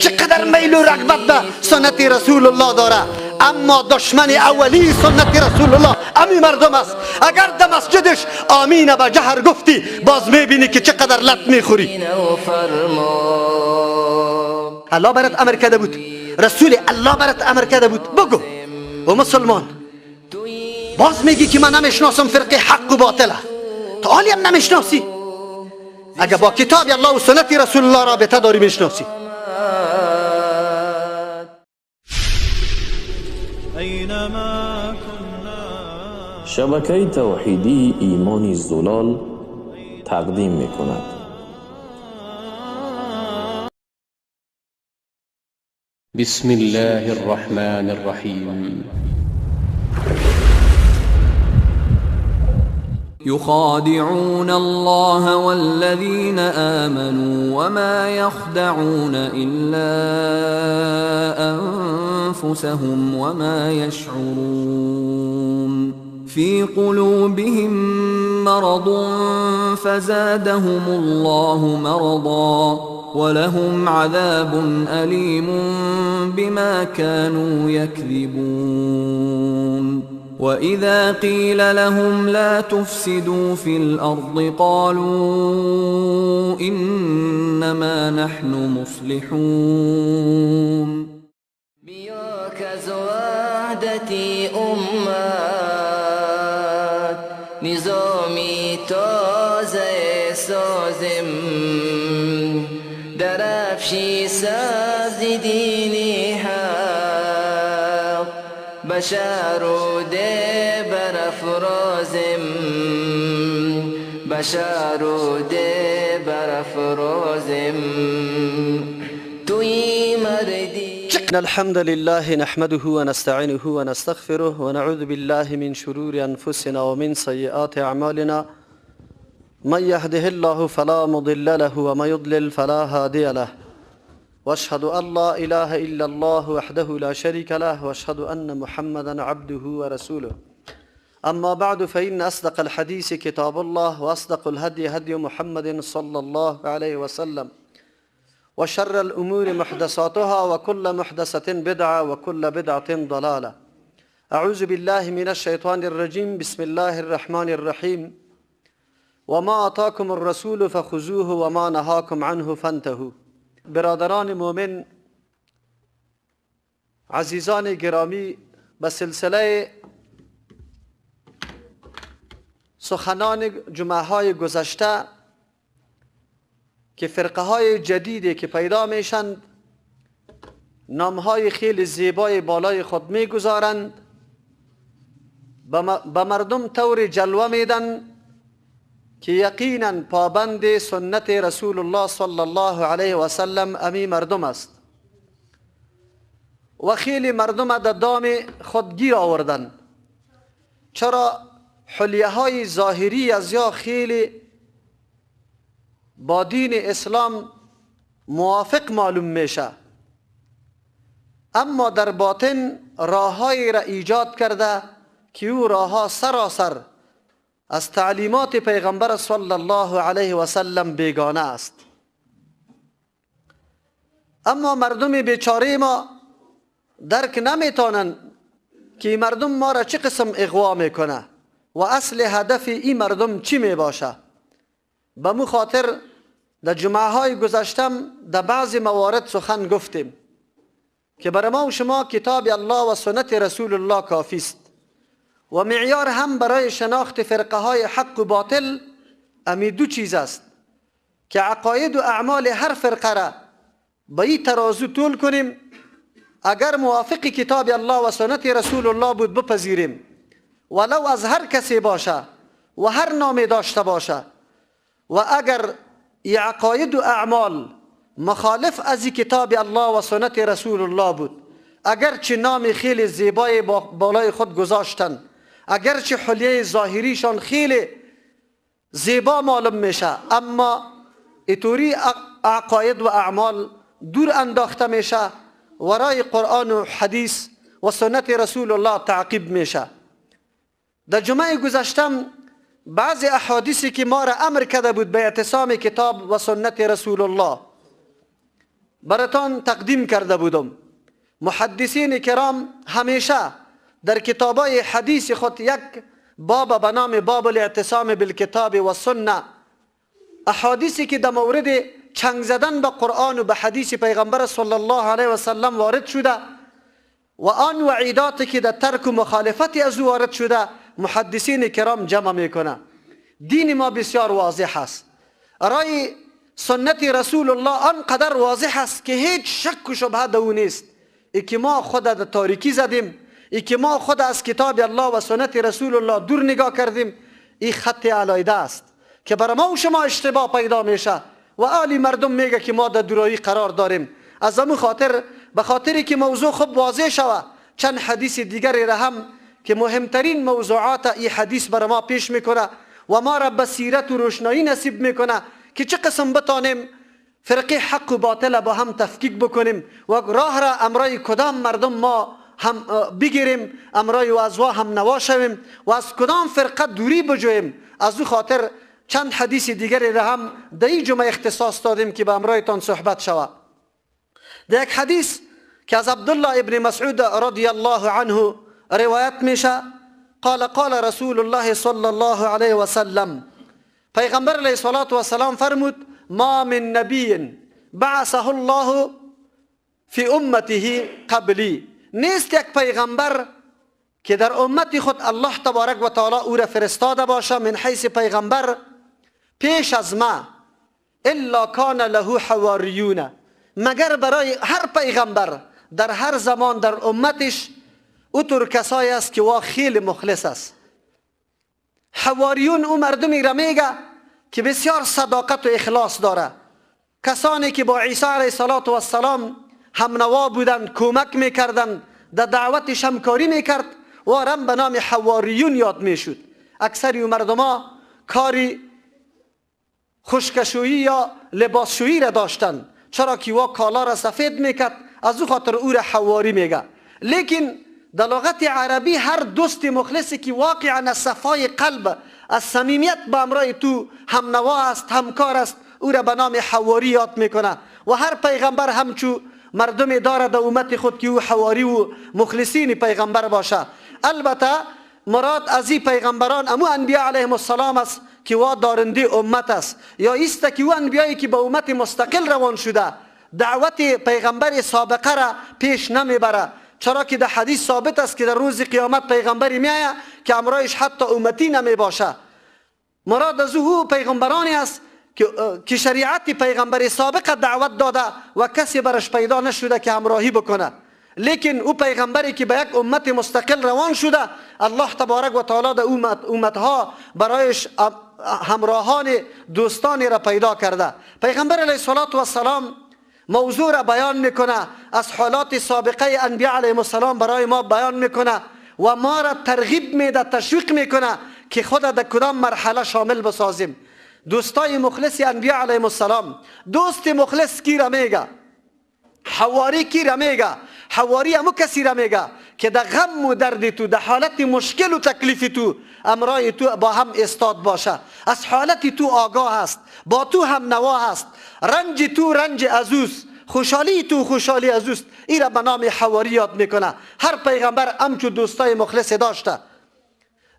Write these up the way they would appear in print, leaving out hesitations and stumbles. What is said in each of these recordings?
چقدر میل و رغبت به سنت رسول الله داره، اما دشمن اولی سنت رسول الله امی مردم است. اگر در مسجدش آمین به جهر گفتی، باز میبینی که چقدر لط میخوری. الله برات امر کرده بود، رسول الله برات امر کرده بود، بگو و مسلمان. باز میگی که من نمیشناسم فرق حق و باطله، تا حالی هم نمیشناسی. اگر با کتاب الله و سنت رسول الله رابطه داری میشناسی. شبکه توحیدی ایمان زلال تقدیم میکند. بسم الله الرحمن الرحیم. يخادعون الله والذين آمنوا وما يخدعون إلا أنفسهم وما يشعرون. في قلوبهم مرض فزادهم الله مرضا ولهم عذاب أليم بما كانوا يكذبون. وإذا قيل لهم لا تفسدوا في الأرض قالوا إنما نحن مصلحون. بیاکز وحدتی امت، نظامی تازه سازم، درفشی سبز دینی حق، بشر و ده برافرازم، بشر و ده برافرازم، توی مردی. الحمد لله نحمده ونستعينه ونستغفره ونعوذ بالله من شرور أنفسنا ومن سيئات أعمالنا. من يهده الله فلا مضل له ومن يضلل فلا هادي له. واشهد أن لا إله إلا الله وحده لا شريك له واشهد أن محمدا عبده ورسوله. أما بعد، فإن أصدق الحديث كتاب الله وأصدق الهدي هدي محمد صلى الله عليه وسلم وشر الأمور محدثاتها وكل محدثة بدعة وكل بدعة ضلالة. أعوذ بالله من الشيطان الرجيم. بسم الله الرحمن الرحيم. وما آتاكم الرسول فخذوه وما نهاكم عنه فانتهوا. برادران مؤمن، عزیزان گرامی، به سلسله سخنان جمعه های گذشته که فرقه های جدیدی که پیدا میشند، نام های خیلی زیبای بالای خود میگذارند، به مردم طور جلوه میدن که یقینا پابند سنت رسول الله صلی الله علیه و سلم امی مردم است و خیلی مردم در دام خود گیر آوردن. چرا حلیه های ظاهری از یا خیلی با دین اسلام موافق معلوم میشه، اما در باطن راههایی را ایجاد کرده که او راهها سراسر از تعلیمات پیغمبر صلی الله علیه و سلم بیگانه است. اما مردم بیچاره ما درک نمیتونن که مردم ما را چه قسم اغوا میکنه و اصل هدف این مردم چی میباشه. به مو خاطر در جمعه های گذشتم در بعضی موارد سخن گفتیم که برای ما و شما کتاب الله و سنت رسول الله کافی است و معیار هم برای شناخت فرقه های حق و باطل امی دو چیز است که عقاید و اعمال هر فرقه را به این ترازو طول کنیم، اگر موافق کتاب الله و سنت رسول الله بود بپذیریم، ولو از هر کسی باشه و هر نامی داشته باشه، و اگر عقاید و اعمال مخالف از کتاب الله و سنت رسول الله بود، اگرچه نام خیلی زیبای بالای خود گذاشتن، اگرچه حلیه ظاهریشان خیلی زیبا معلوم میشه، اما اینطوری عقاید و اعمال دور انداخته میشه، ورای قرآن و حدیث و سنت رسول الله تعقیب میشه. در جمعه گذشتم بعضی احادیثی که ما را امر کرده بود به اعتصام کتاب و سنت رسول الله، براتان تقدیم کرده بودم. محدثین کرام همیشه در کتابای حدیث خود یک باب به نام باب الاعتصام بالکتاب و سنه، احادیثی که در مورد چنگ زدن به قرآن و به حدیث پیغمبر صلی الله علیه و سلم وارد شده و آن وعیداتی که در ترک و مخالفت از او وارد شده، محدثین کرام جمع میکنه. دین ما بسیار واضح است، رای سنت رسول الله آنقدر واضح است که هیچ شک و شبهه در او نیست. ای که ما خود در تاریکی زدیم، ای که ما خود از کتاب الله و سنت رسول الله دور نگاه کردیم، این خط علایده است که برای ما و شما اشتباه پیدا میشه و آلی مردم میگه که ما در دورایی قرار داریم. از همون خاطر، به خاطری که موضوع خوب واضح شوه، چند حدیث دیگری را هم که مهمترین موضوعات این حدیث برای ما پیش میکنه و ما را بصیرت و روشنایی نصیب میکنه که چه قسم بتانیم فرقه حق و باطل با هم تفکیک بکنیم و راه را امرای کدام مردم ما هم بگیریم، امرای و ازوا هم نوا شویم و از کدام فرقه دوری بجویم. از او خاطر چند حدیث دیگری را هم در این جمعه اختصاص دادیم که به امرایتان صحبت شود. در یک حدیث که از عبدالله ابن مسعود رضی الله عنه روایت میشه، قال قال رسول الله صلی الله علیه و سلم، پیغمبر علیه الصلاة والسلام فرمود: ما من نبی بعثه الله فی امته قبلی، نیست یک پیغمبر که در امت خود الله تبارک و تعالی او را فرستاده باشه من حیث پیغمبر پیش از ما، الا کان له حواریون، مگر برای هر پیغمبر در هر زمان در امتش او طور کسایی است که وا خیلی مخلص است. حواریون او مردمی را میگه که بسیار صداقت و اخلاص داره، کسانی که با عیسی علیه السلام همنوا بودند، کمک میکردند، در دعوتش همکاری میکرد و رم به نام حواریون یاد میشد. اکثری مردما کاری خشکشویی یا لباسشویی را داشتند، چرا که وا کالا را سفید میکرد، از او خاطر او را حواری میگه. لیکن در لغت عربی هر دوست مخلصی که واقعا از صفای قلب، از صمیمیت با امرای تو همنوا است، همکار است، او را به نام حواری یاد میکنه. و هر پیغمبر همچو مردم داره در امت خود که او حواری و مخلصین پیغمبر باشه. البته مراد از این پیغمبران امو انبیاء علیهم السلام است که وا دارنده امت است، یا ایست که او انبیایی که به امت مستقل روان شده دعوت پیغمبر سابقه را پیش نمیبره، چرا که در حدیث ثابت است که در روز قیامت پیغمبری میآید که امرایش حتی امتی نمی باشه. مراد از او پیغمبرانی است که شریعت پیغمبر سابق دعوت داده و کسی برش پیدا نشده که همراهی بکنه. لیکن او پیغمبری که به یک امت مستقل روان شده، الله تبارک و تعالی در امتها برایش همراهان دوستانی را پیدا کرده. پیغمبر علیه السلام موضوع را بیان میکنه، از حالات سابقه انبیاء علیهم السلام برای ما بیان میکنه و ما را ترغیب میده، تشویق میکنه که خود در کدام مرحله شامل بسازیم. دوستای مخلص انبیاء علیهم السلام، دوست مخلص کی را میگه؟ حواری کی را میگه؟ حواری همو کسی را میگه که در غم و درد تو، در حالت مشکل و تکلیف تو امرای تو با هم استاد باشه، از حالت تو آگاه است، با تو هم نوا است، رنج تو رنج ازوست، خوشحالی تو خوشحالی ازوست. این را به نام حواری یاد میکنه. هر پیغمبر همچو دوستای مخلص داشته.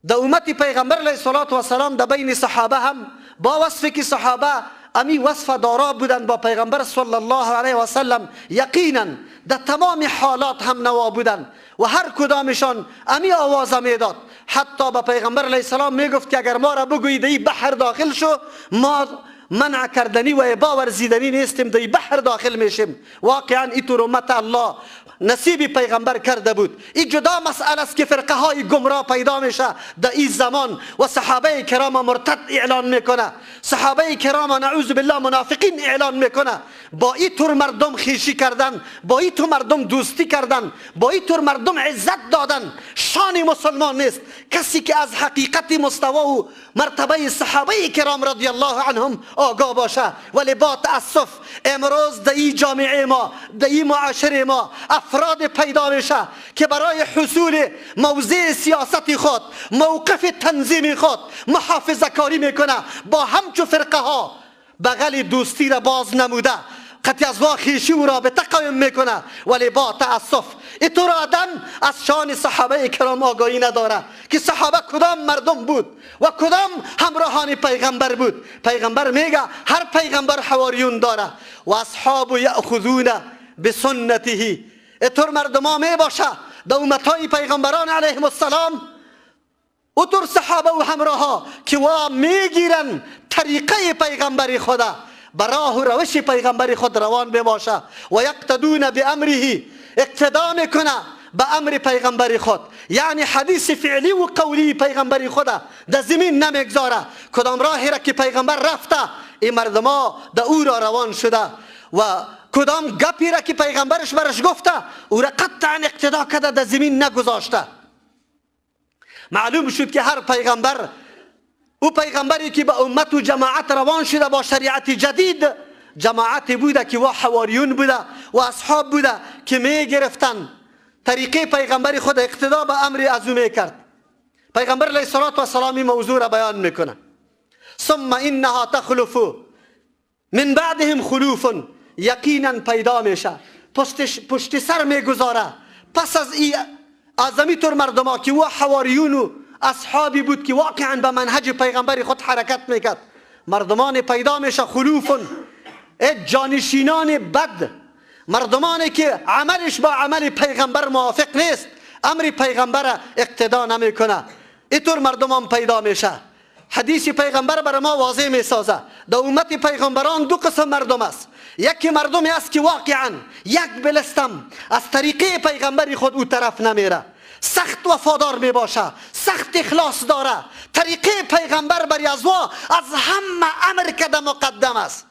در امت پیغمبر علیه السلام در بین صحابه هم با وصفی که صحابه امی وصف دارا بودند با پیغمبر صلی الله علیه و سلم، یقینا در تمام حالات هم نوا بودند و هر کدامشان امی آواز میداد. حتی به پیغمبر علیه السلام میگفت که اگر ما را بگویی در بحر داخل شو، ما منع کردنی و ابا ورزیدنی نیستیم، در بحر داخل میشیم. واقعا ایتور امت الله نصیب پیغمبر کرده بود. این جدا مسئله است که فرقه های گمراه پیدا میشه در این زمان و صحابه کرام مرتد اعلان میکنه، صحابه کرام نعوذ بالله منافقین اعلان میکنه. با این طور مردم خیشی کردن، با این طور مردم دوستی کردن، با این طور مردم عزت دادن، شان مسلمان نیست کسی که از حقیقت مستوا و مرتبه صحابه کرام رضی الله عنهم آگاه باشه. ولی با تاسف امروز در این جامعه ما، در این معاشره ما افراد پیدا میشه که برای حصول موضع سیاست خود، موقف تنظیم خود محافظه کاری میکنه، با همچو فرقه ها بغل دوستی را باز نموده، قطعی از وا خویشی و رابطه قایم میکنه، ولی با تاسف اینطور آدم از شان صحابه کرام آگاهی نداره که صحابه کدام مردم بود و کدام همراهان پیغمبر بود. پیغمبر میگه هر پیغمبر حواریون داره و اصحاب یأخذون بسنته. اینطور مردم ها میباشه در امتهای پیغمبران علیهم السلام، اوتور صحابه و همراه ها که وا میگیرن طریقه پیغمبر خدا، براه و روش پیغمبر خود روان بباشه و یقتدون بامره، اقتدا میکنه به امر پیغمبر خود، یعنی حدیث فعلی و قولی پیغمبر خود در زمین نمیگذاره. کدام راهی را که پیغمبر رفته این مردم ها در او را روان شده و کدام گپی را که پیغمبرش برش گفته او را قطعا اقتدا کرده در زمین نگذاشته. معلوم شد که هر پیغمبر، او پیغمبری که به امت و جماعت روان شده با شریعت جدید، جماعت بوده که وا حواریون بوده و اصحاب بوده که می گرفتن طریقه پیغمبر خود اقتدا به امر از او می کرد. پیغمبر علیه الصلاة والسلام این موضوع را بیان میکنه. ثم انها تخلف من بعدهم خلوف، یقینا پیدا میشه، پشت سر میگذاره پس از ای اعظمی طور مردم ها که او حواریون و اصحابی بود که واقعا به منهج پیغمبر خود حرکت میکرد. مردمان پیدا میشه خلوف، جانشینان بد، مردمانی که عملش با عمل پیغمبر موافق نیست، امر پیغمبر اقتدا نمیکنه، اینطور مردمان پیدا میشه. حدیث پیغمبر بر ما واضح میسازه در امت پیغمبران دو قسم مردم است. یکی مردمی است که واقعا یک بلستم از طریقه پیغمبر خود او طرف نمیره، سخت وفادار می باشه، سخت اخلاص داره، طریقه پیغمبر بر ازوا از همه امر کده مقدم است.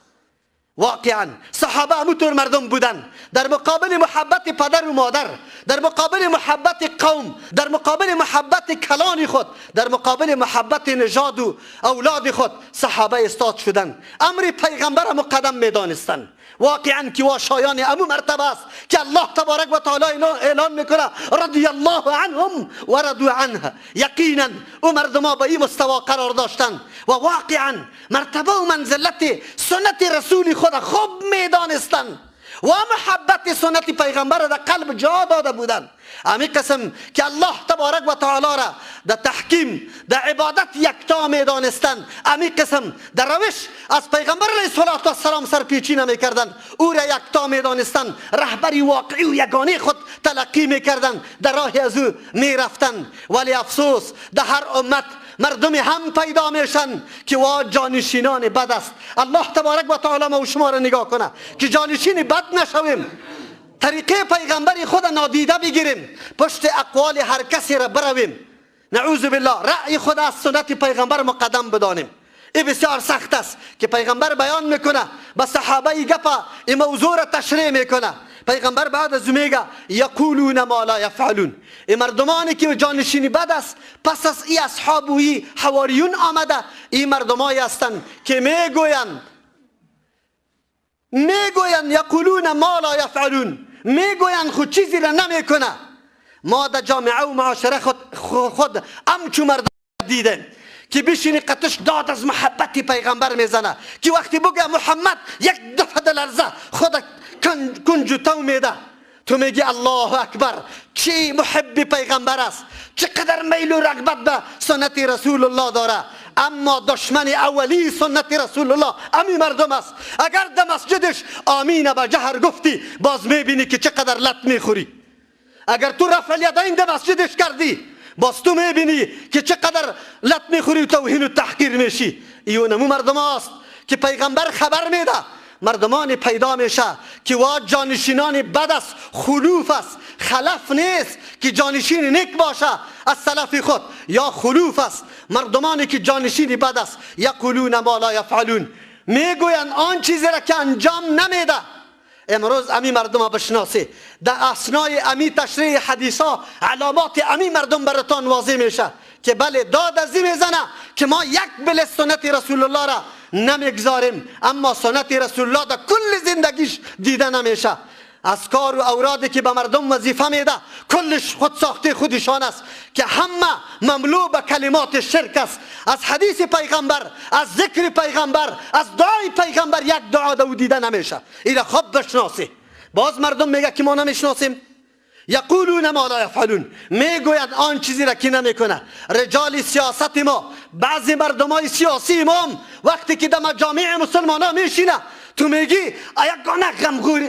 واقعا صحابه همونطور مردم بودن، در مقابل محبت پدر و مادر، در مقابل محبت قوم، در مقابل محبت کلان خود، در مقابل محبت نژاد و اولاد خود صحابه استاد شدن، امر پیغمبر مقدم میدانستن. واقعا که واشایان امو مرتبه است که الله تبارک و تعالی اعلان میکنه رضی الله عنهم و رضوا عنه. یقینا او مردم به این مستوا قرار داشتن و واقعا مرتبه و منزلت سنت رسول خود خوب میدانستن و محبت سنت پیغمبر در قلب جا داده بودن. امی قسم که الله تبارک و تعالی را در تحکیم در عبادت یکتا میدانستن، امی قسم در روش از پیغمبر علیه الصلاة والسلام سرپیچی نمیکردن، او را یکتا میدانستن، رهبری واقعی و یگانه خود تلقی میکردن، در راه از او میرفتن. ولی افسوس در هر امت مردم هم پیدا میشن که وا جانشینان بد است. الله تبارک و تعالی ما و شما را نگاه کنه که جانشین بد نشویم، طریقه پیغمبر خود نادیده بگیریم، پشت اقوال هر کسی را برویم، نعوذ بالله رأی خود از سنت پیغمبر مقدم بدانیم. این بسیار سخت است که پیغمبر بیان میکنه به صحابه گپا این موضوع را تشریح میکنه. پیغمبر بعد از میگه یقولون ما لا یفعلون. این مردمانی که جانشینی بد است پس از این اصحاب و این حواریون آمده، این مردمایی هستند که میگویند یقولون ما لا یفعلون، میگویند خود چیزی را نمیکنه. ما در جامعه و معاشره خود همچو مردم دیدیم که بشینی قطش داد از محبت پیغمبر میزنه که وقتی بگه محمد یک دفعه دلرزه خود کنج و تو میده، تو میگی الله اکبر چی محب پیغمبر است، چقدر میل و رغبت به سنت رسول الله داره. اما دشمن اولی سنت رسول الله امی مردم است. اگر در مسجدش آمین به جهر گفتی باز میبینی که چقدر لط میخوری. اگر تو رفع الیدین در مسجدش کردی باز تو میبینی که چقدر لط میخوری و توهین و تحقیر میشی. ایونمو مردم است که پیغمبر خبر میده مردمان پیدا میشه که وا جانشینان بد است، خلوف است، خلف نیست که جانشین نیک باشه از سلف خود، یا خلوف است مردمانی که جانشین بد است. یقولون ما لا یفعلون، میگویند آن چیزی را که انجام نمیده. امروز امی مردم بشناسی، در اثنای امی تشریح حدیثا علامات امی مردم براتان واضح میشه که بله داد از میزنه که ما یک بل سنت رسول الله را نمیگذاریم، اما سنت رسول الله در کل زندگیش دیده نمیشه. اذکار و اورادی که به مردم وظیفه میده کلش خود ساخته خودشان است که همه مملو به کلمات شرک است. از حدیث پیغمبر، از ذکر پیغمبر، از دعای پیغمبر یک دعا دو دیده نمیشه. اینا خوب بشناسی. باز مردم میگه که ما نمیشناسیم. یقولون ما لا یفعلون، میگوید آن چیزی را که نمیکنه. رجال سیاست ما، بعضی مردمای سیاسی ما وقتی که در مجامع مسلمان ها میشینه تو میگی یگانه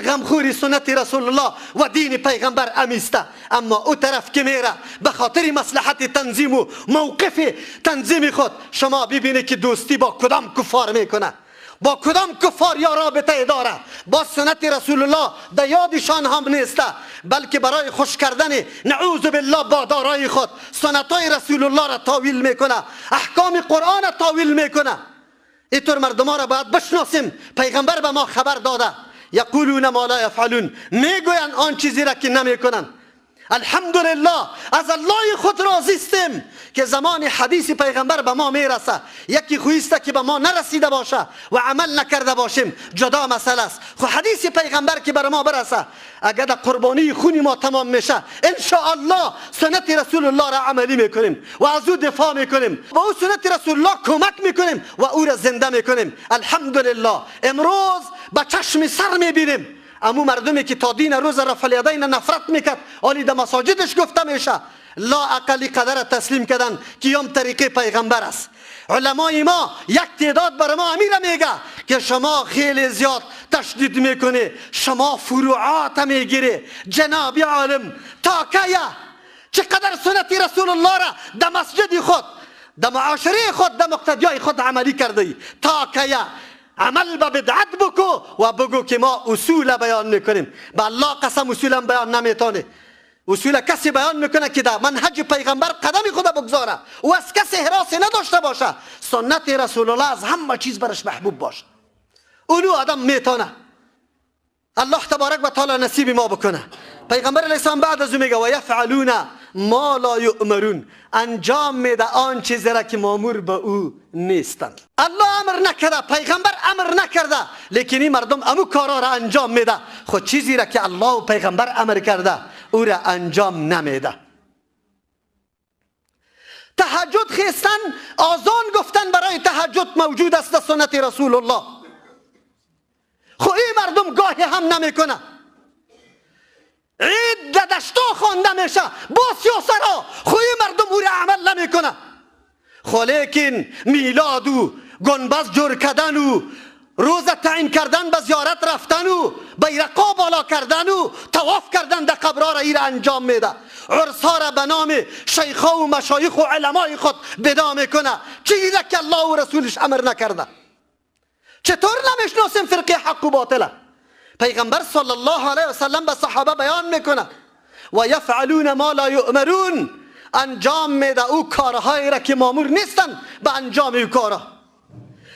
غمخوری سنت رسول الله و دین پیغمبر امیسته، اما او طرف که میره به خاطر مصلحت تنظیم و موقف تنظیم خود، شما ببینید که دوستی با کدام کفار میکنه، با کدام کفار یا رابطه داره، با سنت رسول الله در یادشان هم نیسته، بلکه برای خوش کردن نعوذ بالله با دارای خود سنت های رسول الله را تاویل میکنه، احکام قرآن را تاویل میکنه. اینطور مردم ها را باید بشناسیم. پیغمبر به ما خبر داده یقولون ما لا یفعلون، میگویند آن چیزی را که نمیکنن. الحمدلله از الله خود راضی استیم که زمان حدیث پیغمبر به ما میرسه. یکی خویسته که به ما نرسیده باشه و عمل نکرده باشیم جدا مسئله است. خو حدیث پیغمبر که بر ما برسه، اگر در قربانی خونی ما تمام میشه ان شاء الله سنت رسول الله را عملی میکنیم و از او دفاع میکنیم و او سنت رسول الله کمک میکنیم و او را زنده میکنیم. الحمدلله امروز به چشم سر میبینیم امو مردمی که تا دین روز رفع الیدین نفرت میکرد، آلی در مساجدش گفته میشه لا اقلی قدر تسلیم کردن که یام طریقه پیغمبر است. علمای ما یک تعداد بر ما امیر میگه که شما خیلی زیاد تشدید میکنه، شما فروعات میگیره. جناب عالم تا کیه؟ چقدر سنت رسول الله را در مسجد خود، در معاشره خود، در مقتدیای خود عملی کرده ای؟ تا کیه؟ عمل به بدعت بکو و بگو که ما اصول بیان میکنیم. به الله قسم اصول بیان نمیتونه. اصول کسی بیان میکنه که در منهج پیغمبر قدم خود بگذاره و از کسی حراس نداشته باشه، سنت رسول الله از همه چیز برش محبوب باشه. اونو آدم میتونه. الله تبارک و تعالی نصیب ما بکنه. پیغمبر علیه السلام بعد از او میگه و یفعلون ما لا یؤمرون، انجام میده آن چیزی را که مامور به او نیستند. الله امر نکرده، پیغمبر امر نکرده، لیکن این مردم امو کارا را انجام میده. خود چیزی را که الله و پیغمبر امر کرده او را انجام نمیده. تهجد خیستن، آذان گفتن برای تهجد موجود است در سنت رسول الله. خو این مردم گاهی هم نمیکنه. عید در دشتا خوانده میشه با سیاسرا، خو این مردم او را عمل نمیکنه. خو لیکن میلاد و گنبز جور کردن و روز تعیین کردن، به زیارت رفتن و بیرقا بالا کردن و طواف کردن در قبرها را این را انجام میده. عرصها را به نام شیخا و مشایخ و علمای خود بنا میکنه، چیزی را که الله و رسولش امر نکرده. چطور نمیشناسیم فرقه حق و باطله؟ پیغمبر صلی الله علیه و سلم به صحابه بیان میکنه و یفعلون ما لا یؤمرون، انجام میده او کارهایی را که مامور نیستن به انجام او کارها.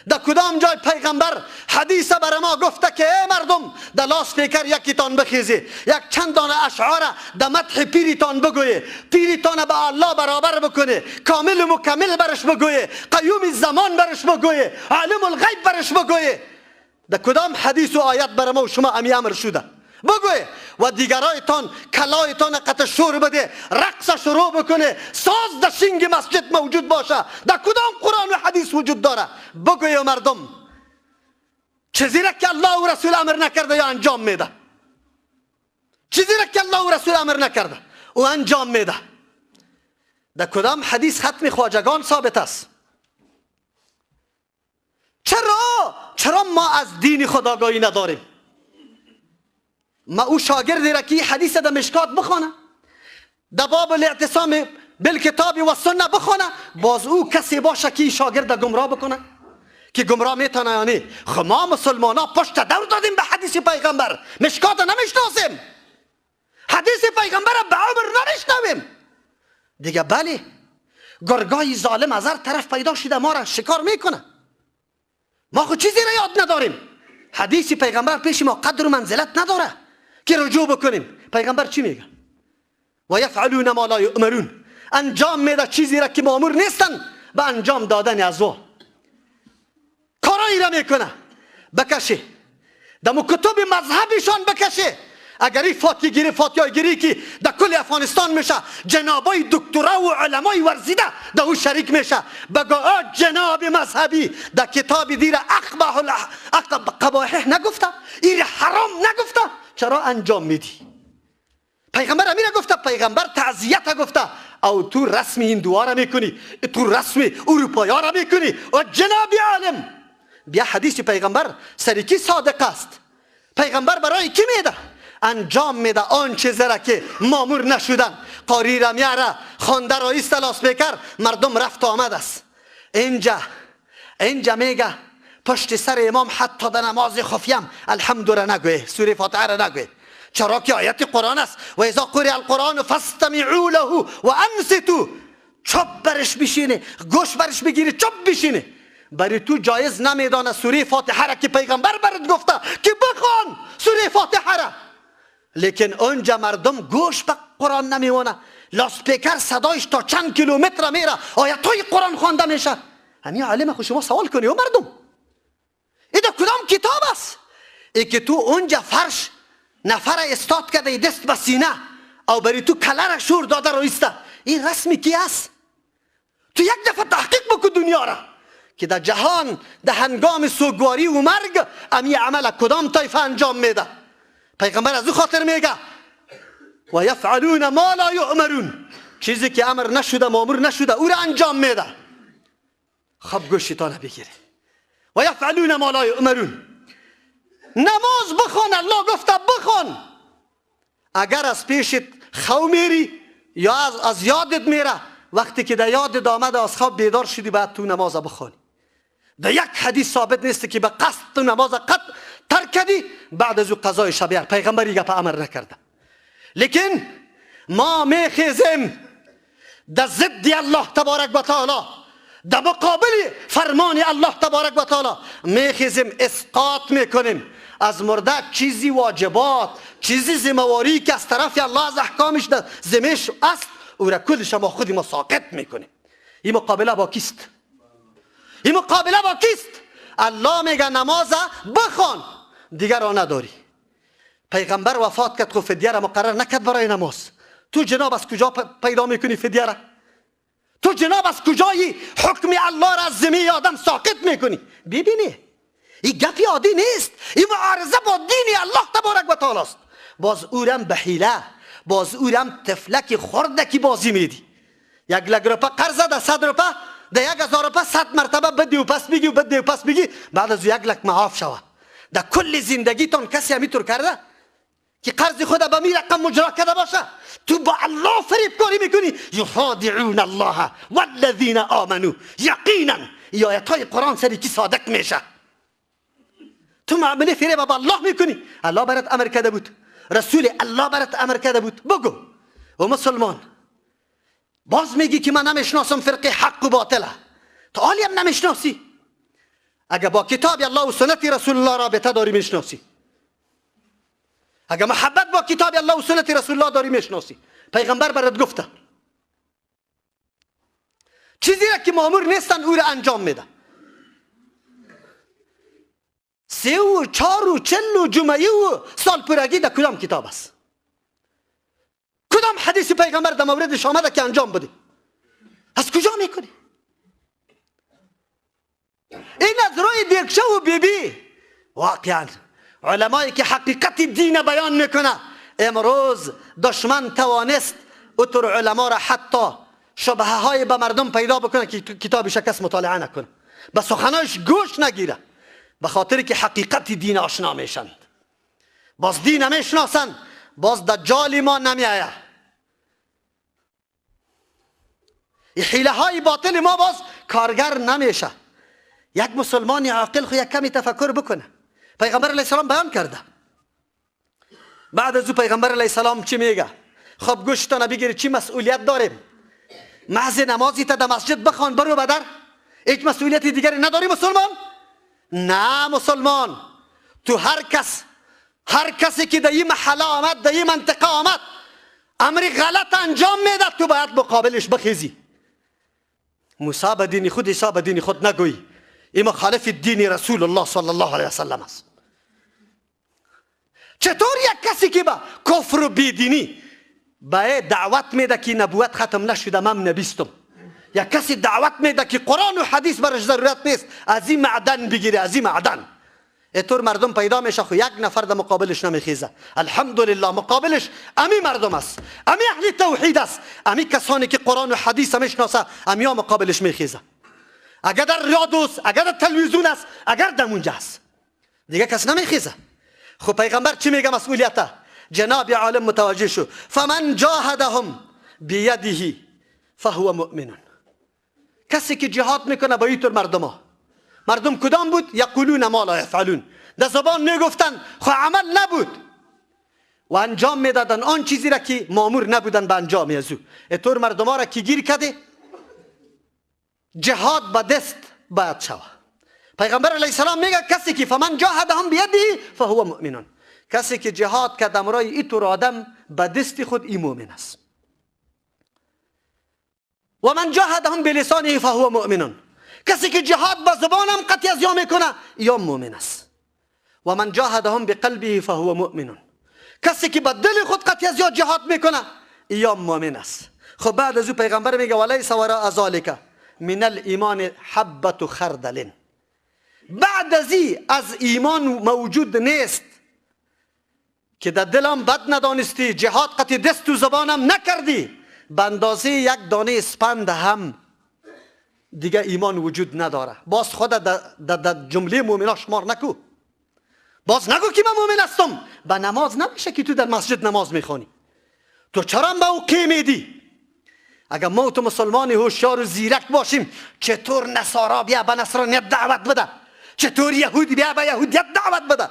در کدام جای پیغمبر حدیث بر ما گفته که ای مردم در لاسپیکر یکیتان بخیزی، یک چند دانه اشعار در مدح پیریتان بگویی، پیریتان به الله برابر بکنه، کامل و مکمل برش بگویی، قیوم زمان برش بگویی، عالم الغیب برش بگویی. در کدام حدیث و آیت بر ما و شما امی امر شده؟ بگوی و دیگرایتان کلایتان قطع شور بده، رقص شروع بکنه، ساز در شینگ مسجد موجود باشه، در کدام قرآن و حدیث وجود داره؟ بگوی مردم چیزی را که الله و رسول امر نکرده یا انجام میده، چیزی را که الله و رسول امر نکرده او انجام میده. در کدام حدیث ختم خواجگان ثابت است؟ چرا ما از دین خود آگاهی نداریم؟ ما او شاگردی را که حدیث در مشکات بخوانه، در باب الاعتصام بالکتاب و سنه بخوانه، باز او کسی باشه که شاگرد گمراه بکنه؟ که گمراه میتونه یعنی خب ما مسلمان ها پشت دور دادیم به حدیث پیغمبر، مشکات نمیشناسیم، حدیث پیغمبر به عمر نمیشنویم دیگه. بله گرگای ظالم از هر طرف پیدا شده ما را شکار میکنه، ما خود چیزی را یاد نداریم. حدیث پیغمبر پیش ما قدر و منزلت نداره که رجوع بکنیم. پیغمبر چی میگه؟ و یفعلون ما لا یؤمرون، انجام میده چیزی را که مامور نیستن به انجام دادن از او. کارایی را میکنه بکشه دمو کتب مذهبشان بکشه، اگر این فاتیه فاتیه گیری که در کل افغانستان میشه، جنابای دکترا و علمای ورزیده در او شریک میشه، بگو جناب مذهبی در کتاب دیر اقبح قبایح نگفته، این حرام نگفته، چرا انجام میدی؟ پیغمبر امیر گفته، پیغمبر تعزیت گفته، او تو رسم هندوها را میکنی، تو رسم اروپایی را میکنی. و جناب عالم بیا حدیث پیغمبر سریکی صادق است. پیغمبر برای کی میده؟ انجام میده آن چیزی را که مامور نشدن. قاری را میاره، خوانده را ایست لاسپیکر، مردم رفت آمد است. اینجا میگه پشت سر امام حتی در نماز خفیم الحمد را نگوی، سوره فاتحه را نگوی، چرا که آیت قرآن است. و اذا قرئ القرآن فاستمعوا له و انصتوا. چپ برش بشینه، گوش برش بگیری، چپ بشینه. برای تو جایز نمیدانه سوره فاتحه را که پیغمبر برات گفته که بخوان سوره فاتحه را، لیکن اونجا مردم گوش به قرآن نمیوانه، لاسپیکر صدایش تا چند کیلومتر میره، آیت های قرآن خوانده میشه. همین عالم خود شما سوال کنی و مردم ایده کدام کتاب است؟ ای که تو اونجا فرش نفر استاد کرده دست به سینه او برای تو کله را شور داده رو ایسته، این رسمی کی است؟ تو یک دفعه تحقیق بکن دنیا را که در جهان در هنگام سوگواری و مرگ امی عمل کدام طایفه انجام میده. پیغمبر از او خاطر میگه و یفعلون ما لا یؤمرون، چیزی که امر نشده مامور نشده او را انجام میده. خب گوشتان بگیره. و یفعلون ما لا یؤمرون. نماز بخوان، الله گفته بخوان. اگر از پیشت خو میری یا از یادت میره، وقتی که در یادت آمد از خواب بیدار شدی باید تو نماز بخوانی. در یک حدیث ثابت نیست که به قصد تو نماز قد ترک کردی بعد از او قضای شب. پیغمبر گپ امر نکرده. لیکن ما میخیزیم در ضد الله تبارک و تعالی، در مقابل فرمان الله تبارک و تعالی میخیزیم، اسقاط میکنیم از مرده چیزی واجبات، چیزی ذمه‌واری که از طرف الله از احکامش در ذمهش است، او را کلش ما خودی ما ساقط میکنیم. این مقابله با کیست؟ این مقابله با کیست؟ الله میگه نماز بخوان، دیگر را نداری. پیغمبر وفات کرد، خب فدیه را مقرر نکرد برای نماز. تو جناب از کجا پیدا میکنی فدیه را؟ تو جناب از کجایی حکم الله را از ذمه آدم ساقط میکنی؟ ببینی این گپی عادی نیست، این معارضه با دین الله تبارک و تعالی است. باز اورم به حیله، باز اورم طفلک خردکی بازی میدی. 1 لک روپه قرض ده 100 روپه ده 1000 روپه 100 مرتبه بدی و پس بگی و بدی و پس بگی، بعد از 1 لک معاف شوه. در کل زندگیتان کسی همینطور کرده که قرض خود به می رقم مجرا کرده باشه؟ تو با الله فریبکاری میکنی. یخادعون الله والذین آمنوا یقینا. آیت های قرآن سری کی صادق میشه؟ تو معامله فریب با الله میکنی. الله برات امر کرده بود، رسول الله برات امر کرده بود، بگو. و مسلمان باز میگی که من نمیشناسم فرق حق و باطله، تا حالی هم نمیشناسی. اگه با کتاب الله و سنت رسول الله رابطه داری میشناسی، اگه محبت با کتاب الله و سنت رسول الله داری میشناسی. پیغمبر برات گفته چیزی را که مامور نیستن او را انجام میده. 3 و 4 و 40 و جمعه و سال پرگی در کدام کتاب است؟ کدام حدیث پیغمبر در موردش آمده که انجام بده؟ از کجا میکنی؟ این از روی دیگشه و بیبی. واقعا علمایی که حقیقت دین بیان میکنه، امروز دشمن توانست اوتر علما را حتی شبهه های به مردم پیدا بکنه که کتابش کس مطالعه نکنه، به سخنایش گوش نگیره، به خاطر که حقیقت دین آشنا میشند. باز دین نمیشناسند، باز دجال ما نمیآید. حیله های باطل ما باز کارگر نمیشه. یک مسلمان عاقل خو یک کمی تفکر بکنه. پیغمبر علیه السلام بیان کرده. بعد از او پیغمبر علیه السلام چی میگه؟ خب گوشتان بگیری چی مسئولیت داریم؟ محض نمازی تا در مسجد بخوان برو بدر، هیچ مسئولیت دیگری نداری مسلمان؟ نه مسلمان، تو هر کسی که در این محله آمد، در این منطقه آمد، امر غلط انجام میده، تو باید مقابلش بخیزی. موسی به دین خود، عیسی به دین خود نگویی. این مخالف دین رسول الله صلی الله علیه وسلم است. چطور یک کسی که با کفر و بیدینی به دعوت میده که نبوت ختم نشده، من نبیستم، یک کسی دعوت میده که قرآن و حدیث برش ضرورت نیست، از این معدن بگیره، از این معدن، اینطور مردم پیدا میشه. خو یک نفر در مقابلش نمیخیزه. الحمدلله مقابلش امی مردم است، امی اهل توحید است، امی کسانی که قرآن و حدیث میشناسه، امیا مقابلش میخیزه. اگر در رادیو است، اگر در تلویزیون است، اگر در اونجا است، دیگه کس نمیخیزه. خب پیغمبر چی میگه مسئولیته؟ جناب عالم متوجه شو، فمن جاهدهم بیده فهو مؤمن. کسی که جهاد میکنه با اینطور مردم ها، مردم کدام بود؟ یقولون ما لا یفعلون، در زبان میگفتن خو عمل نبود و انجام میدادن آن چیزی را که مامور نبودن به انجام از او. اینطور مردم ها را که گیر کرده، جهاد به دست باید شوه. پیغمبر علیه السلام میگه کسی که فمن جاهدهم بیده فهو مؤمن، کسی که جهاد کرد امرای اینطور آدم به دست خود ای مؤمن است. و من جاهدهم بلسانه فهو مؤمن، کسی که جهاد با زبانم قطعی از یا میکنه یا مؤمن است. و من جاهدهم بقلبه فهو مؤمن، کسی که با دل خود قطعی از یا جهاد میکنه یا مؤمن است. خب بعد از او پیغمبر میگه ولیس وراء ذلک من الایمان حبة خردل، بعد از از ایمان موجود نیست که در دلم بد ندانستی، جهاد قطعی دست و زبانم نکردی، به اندازه یک دانه اسپند هم دیگه ایمان وجود نداره. باز خود در جمله مؤمنا شمار نکو، باز نگو که من مؤمن هستم. به نماز نمیشه که تو در مسجد نماز میخوانی، تو چرا به او قی میدی؟ اگر ما تو مسلمان هوشیار و زیرک باشیم، چطور نصارا بیا به نصرانیت دعوت بده، چطور یهودی بیا به یهودیت دعوت بده،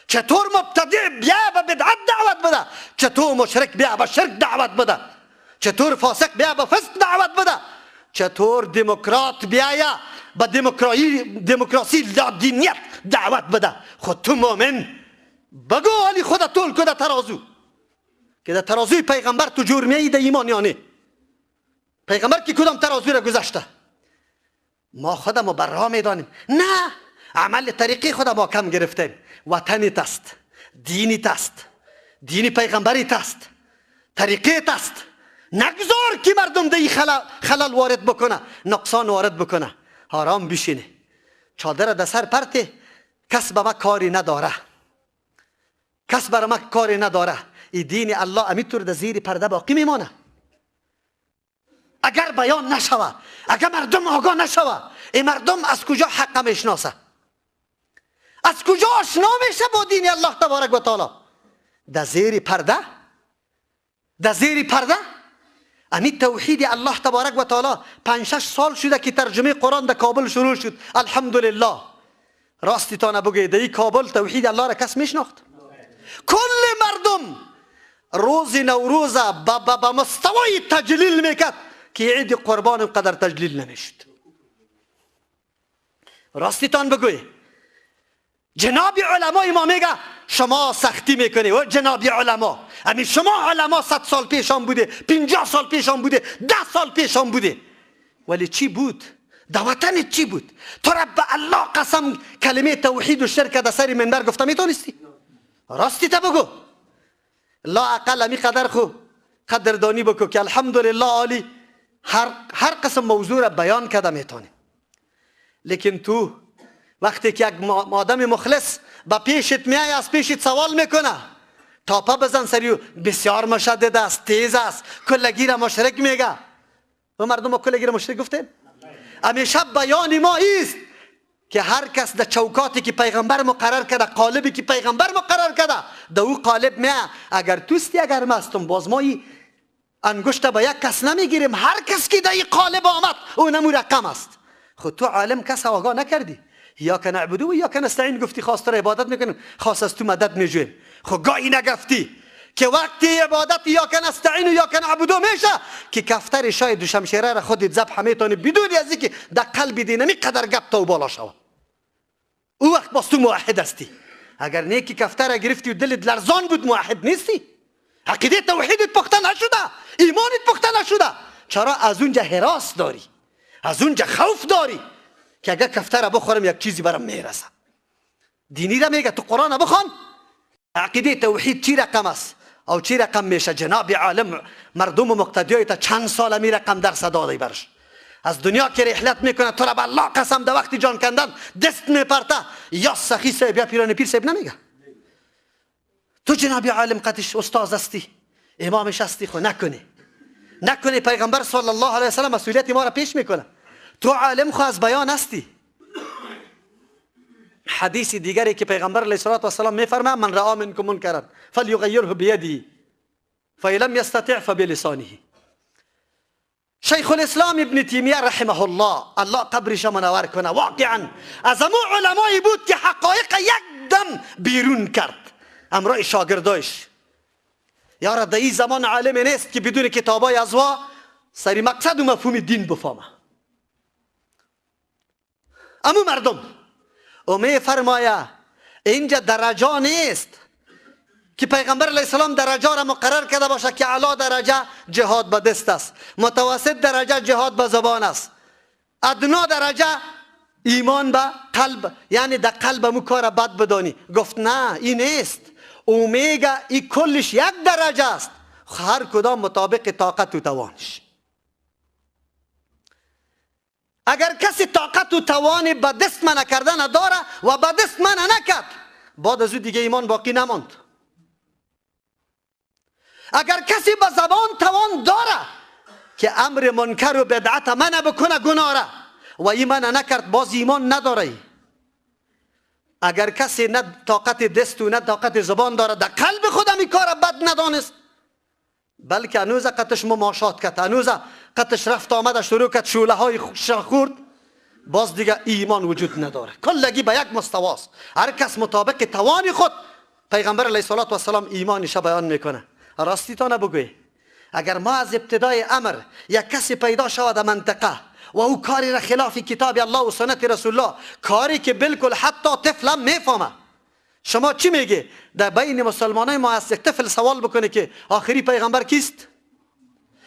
چطور مبتدع بیا به بدعت دعوت بده، چطور مشرک بیا به شرک دعوت بده، چطور فاسق بیا به فسق دعوت بده، چطور دموکرات بیایا به دموکراسی لادینیت دعوت بده. خود تو مؤمن بگو علی خدا طول که در ترازو، که در ترازوی پیغمبر تو جور میایی در ایمان یا نه؟ پیغمبر که کدام ترازوی را گذشته؟ ما خودمو برا میدانیم، نه عمل طریقی خود ما کم گرفتیم. وطنیت است، دینیت است، دین پیغمبریت است، طریقیت است. نگذار که مردم دی خلل وارد بکنه، نقصان وارد بکنه. آرام بشینه، چادر در سر پرته، کس به ما کاری نداره، کس بر ما کاری نداره. ای دین الله امیتور در زیر پرده باقی میمانه. اگر بیان نشوه، اگر مردم آگاه نشوه، این مردم از کجا حق میشناسه؟ از کجا آشنا میشه با دین الله تبارک و تعالی؟ در زیر پرده، در زیر پرده. امی توحید الله تبارک و تعالی 5-6 سال شده که ترجمه قرآن در کابل شروع شد. الحمدلله. راستی تا نبگه در کابل توحید الله را کس میشناخت؟ کل مردم روز نوروز با مستوای تجلیل میکرد که عید قربان قدر تجلیل نمیشد. راستی تان بگوی جناب علمای ما میگه شما سختی میکنی و جناب علما، امی شما علما 100 سال پیشان بوده، 50 سال پیشان بوده، 10 سال پیشان بوده، ولی چی بود؟ در وطن چی بود؟ تو رب الله قسم کلمه توحید و شرک در سر منبر گفته میتونستی؟ راستی تا بگو. لا اقل امی قدر خو قدردانی بکو که الحمدلله عالی هر قسم موضوع را بیان کرده میتونی. لیکن تو وقتی که یک آدم مخلص با پیشت میای، از پیشت سوال میکنه، تاپه بزن سریو، بسیار مشدد است، تیز است، کلگی را مشرک میگه. و مردم کلگی را مشرک گفتیم؟ همیشه بیان ما ایست که هر کس در چوکاتی که پیغمبر مقرر کرده، قالبی که پیغمبر مقرر کرده، در او قالب میه. اگر توستی اگر مستم، باز ما انگشت به یک کس نمیگیریم. هر کس که در این قالب آمد او نمو رقم است. خود تو عالم کس آگاه نکردی، یا که نعبدو و یا که نستعین گفتی، خواست را عبادت میکنیم، خواست از تو مدد میجویم. خب گاهی نگفتی که وقتی عبادت یا که نستعین و یا که نعبدو میشه که کفتر شای دو شمشیره را خودت ذبح میتونی بدون از اینکه در قلب دینمی قدر گپ تا و بالا شوه. او وقت باز تو موحد هستی. اگر نیکی کفتر را گرفتی و دلت لرزان بود، موحد نیستی. عقیده توحیدت پخته نشده، ایمانت پخته نشده. چرا؟ از اونجا هراس داری، از اونجا خوف داری که اگر کفتر را بخورم یک چیزی برام میرسه. دینی را میگه تو قرآن بخوان، عقیده توحید چی رقم است او چی رقم میشه؟ جناب عالم مردم و مقتدیای تا چند سال می رقم درس داده برش، از دنیا که رحلت میکنه تو را به الله قسم در وقتی جان کندن دست میپرته یا سخی صاحب یا پیران پیر صاحب نمیگه. تو جناب عالم قدش استاد هستی، امامش هستی، خو نکنی نکنی. پیغمبر صلی الله علیه وسلم مسئولیت ما را پیش میکنه. تو عالم خو از بیان هستی. حدیث دیگری که پیغمبر علیه الصلاة والسلام میفرماید من رآ منکم منکرا فلیغیره بیده فإن لم یستطع فبلسانه. شیخ الاسلام ابن تیمیه رحمه الله، الله قبرش منور کنه، واقعا از امو علمایی بود که حقایق یک دم بیرون کرد امرای شاگردایش. یارا در این زمان عالم نیست که بدون کتابای ازوا سری مقصد و مفهوم دین بفهمه. امو مردم او می فرمایه اینجا درجه نیست که پیغمبر علیه السلام درجه را مقرر کرده باشه که اعلی درجه جهاد به دست است، متوسط درجه جهاد به زبان است، ادنا درجه ایمان به قلب، یعنی در قلب مو کار بد بدانی. گفت نه این نیست. او میگه این کلش یک درجه است، هر کدام مطابق طاقت و توانش. اگر کسی طاقت و توان به دست منع کردن داره و به دست منع نکرد، بعد از او دیگه ایمان باقی نماند. اگر کسی به زبان توان داره که امر منکر و بدعت منع بکنه گناه را و این منع نکرد، باز ایمان نداره. اگر کسی نه طاقت دست و نه طاقت زبان داره، در قلب خودم این کار بد ندانست، بلکه هنوز قطش مماشات کرد، هنوز قطش رفت آمده شروع کرد، شوله های خورد، باز دیگه ایمان وجود نداره. کلگی به یک مستواست، هر کس مطابق توان خود. پیغمبر علیه الصلاة والسلام ایمانش بیان میکنه. راستی تا نبگوی اگر ما از ابتدای امر یک کسی پیدا شود منطقه و او کاری را خلاف کتاب الله و سنت رسول الله، کاری که بالکل حتی طفل هم میفهمه. شما چی میگی؟ در بین مسلمانای ما از یک طفل سوال بکنه که آخری پیغمبر کیست؟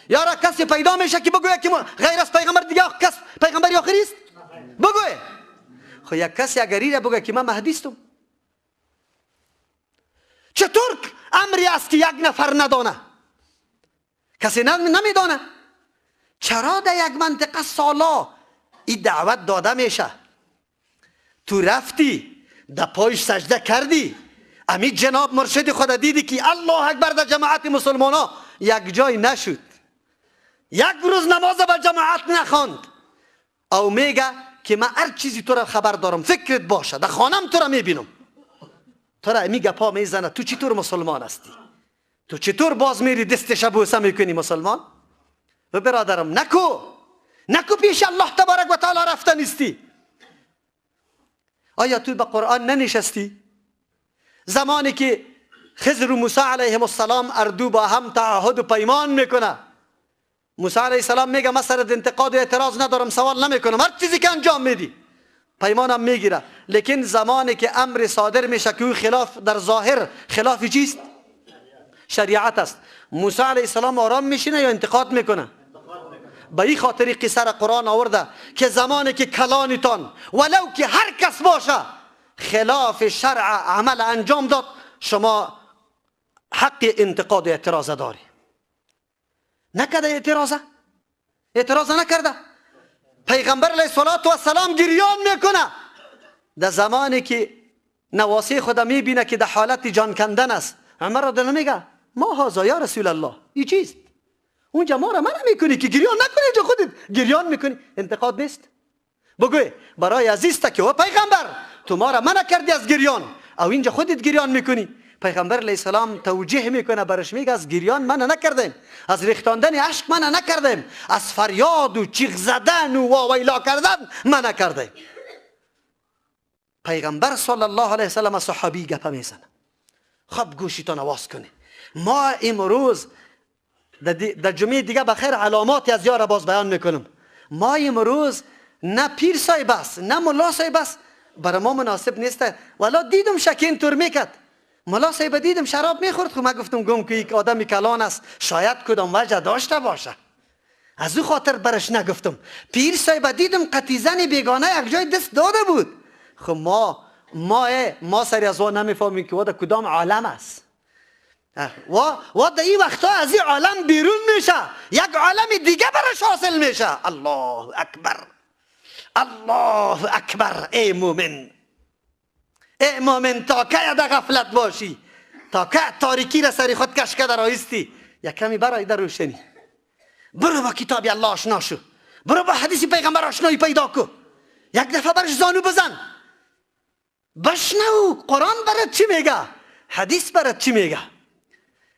یارا کسی پیدا میشه که بگویه که غیر از پیغمبر دیگه کس پیغمبر آخری است؟ بگویه. خب یک کسی اگر ایره بگه که من مهدی استم، چطور امری است که یک نفر ندانه؟ کسی نمیدانه. چرا در یک منطقه سالا این دعوت داده میشه؟ تو رفتی در پایش سجده کردی، امی جناب مرشد خود دیدی که الله اکبر در جماعت مسلمان ها یک جای نشد، یک روز نماز به جماعت نخواند، او میگه که من هر چیزی تو را خبر دارم، فکرت باشه در خانم تو را میبینم، تو را امی گپا میزنه. تو چطور مسلمان هستی؟ تو چطور باز میری دستش بوسه میکنی مسلمان؟ و برادرم نکو نکو پیش الله تبارک و تعالی رفته نیستی. آیا تو به قرآن ننشستی؟ زمانی که خضر و موسی علیهم السلام اردو با هم تعهد و پیمان میکنه، موسی علیه السلام میگه من سرت انتقاد و اعتراض ندارم، سوال نمیکنم، هر چیزی که انجام میدی پیمانم میگیره. لیکن زمانی که امر صادر میشه که او خلاف در ظاهر خلاف چیست؟ شریعت است، موسی علیه السلام آرام میشینه یا انتقاد میکنه؟ به این خاطر قصه را قرآن آورده که زمانی که کلانتان ولو که هر کس باشه خلاف شرع عمل انجام داد، شما حق انتقاد و اعتراض داری. نکرده اعتراضه؟ اعتراض نکرده. پیغمبر علیه الصلاة والسلام گریان میکنه در زمانی که نواسی خود میبینه که در حالت جان کندن است. عمر را میگه ما هذا یا رسول الله، این چیست؟ اونجا ما را منع میکنی که گریان نکنی، اینجا خودت گریان میکنی، انتقاد نیست. بگوی برای عزیز که او پیغمبر تو ما را منع کردی از گریان، او اینجا خودت گریان میکنی. پیغمبر علیه السلام توجیه میکنه برش، میگه از گریان منع نکردیم، از ریختاندن اشک منع نکردیم، از فریاد و چیغ زدن و واویلا کردن منع کردیم. پیغمبر صلی الله علیه وسلم صحابی گپه میزنه. خب گوشیتان آواز کنه. ما امروز در جمعه دیگه بخیر علاماتی از یار باز بیان میکنم. ما امروز نه پیر صاحب است نه ملا صاحب است، برای ما مناسب نیست. ولی دیدم شکین تور میکرد، ملا صاحب دیدم شراب میخورد، خب من گفتم گم که یک آدم کلان است شاید کدام وجه داشته باشه، از او خاطر برش نگفتم. پیر صاحب دیدم قطیزن بیگانه یک جای دست داده بود. خب ما ما سری از وا نمیفهمیم که وا در کدام عالم است. وا در این وقتا از این عالم بیرون میشه، یک عالم دیگه برش حاصل میشه. الله اکبر، الله اکبر. ای مومن، ای مومن، تا که در غفلت باشی، تا که تاریکی را سری خود کش کرده رایستی، یک کمی برای در روشنی. برو با کتاب الله آشنا شو، برو با حدیث پیغمبر آشنایی پیدا کو، یک دفعه برش زانو بزن، بشنو قرآن برات چی میگه، حدیث برات چی میگه.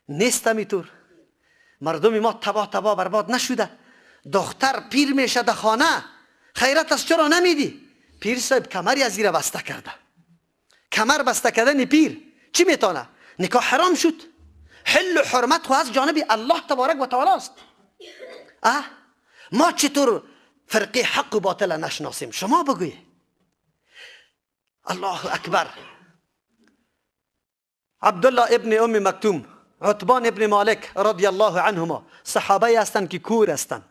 نیست همیطور. مردم ما تباه تباه برباد نشده. دختر پیر میشه در خانه، خیرت از چرا نمیدی؟ پیر صاحب کمری از زیر بسته کرده. کمر بسته کردن پیر چی میتونه؟ نکاح حرام شد. حل و حرمت خو از جانب الله تبارک و تعالی است. ما چطور فرقه حق و باطل نشناسیم؟ شما بگوی. الله اکبر. عبدالله ابن ام مکتوم، عتبان ابن مالک رضی الله عنهما، صحابه هستند که کور هستند.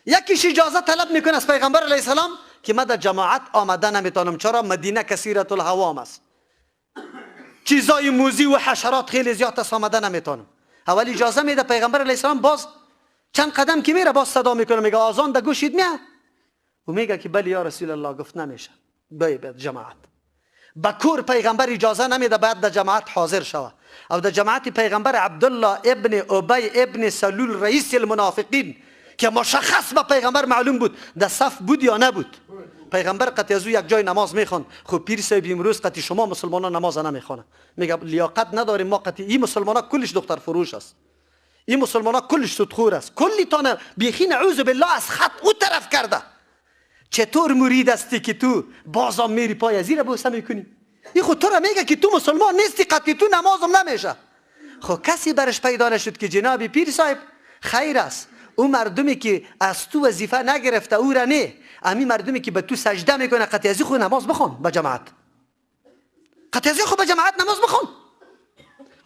یکیش اجازه طلب میکنه از پیغمبر علیه السلام که من در جماعت آمده نمیتونم، چرا؟ مدینه کثیرت الهوام است، چیزای موزی و حشرات خیلی زیاد است، آمده نمیتونم. اول اجازه میده پیغمبر علیه السلام، باز چند قدم که میره باز صدا میکنه، میگه آذان در گوشید میه؟ و میگه که بله یا رسول الله. گفت نمیشه، باید جماعت. به کور پیغمبر اجازه نمیده باید در جماعت حاضر شوه. او در جماعت پیغمبر عبدالله ابن ابی ابن سلول رئیس المنافقین که مشخص به پیغمبر معلوم بود در صف بود یا نبود، پیغمبر قطعی از او یک جای نماز میخوان. خب پیر صاحب امروز قطعی شما مسلمانان نماز نمیخوانه، میگه لیاقت نداریم ما، قطعی این مسلمانا کلش دختر فروش است، این مسلمانا کلش سودخور است، کلی تانه بیخی نعوذ بالله از خط او طرف کرده. چطور مرید هستی که تو بازم میری پای از زیر بوسه میکنی؟ این خود تو را میگه که تو مسلمان نیستی، قطعی تو نمازم نمیشه. خب کسی برش پیدا نشد که جناب پیر صاحب خیر است، او مردمی که از تو وظیفه نگرفته او را نه، امی مردمی که به تو سجده میکنه قطعی از خود نماز بخون به جماعت، قطعی از خود به جماعت نماز بخون،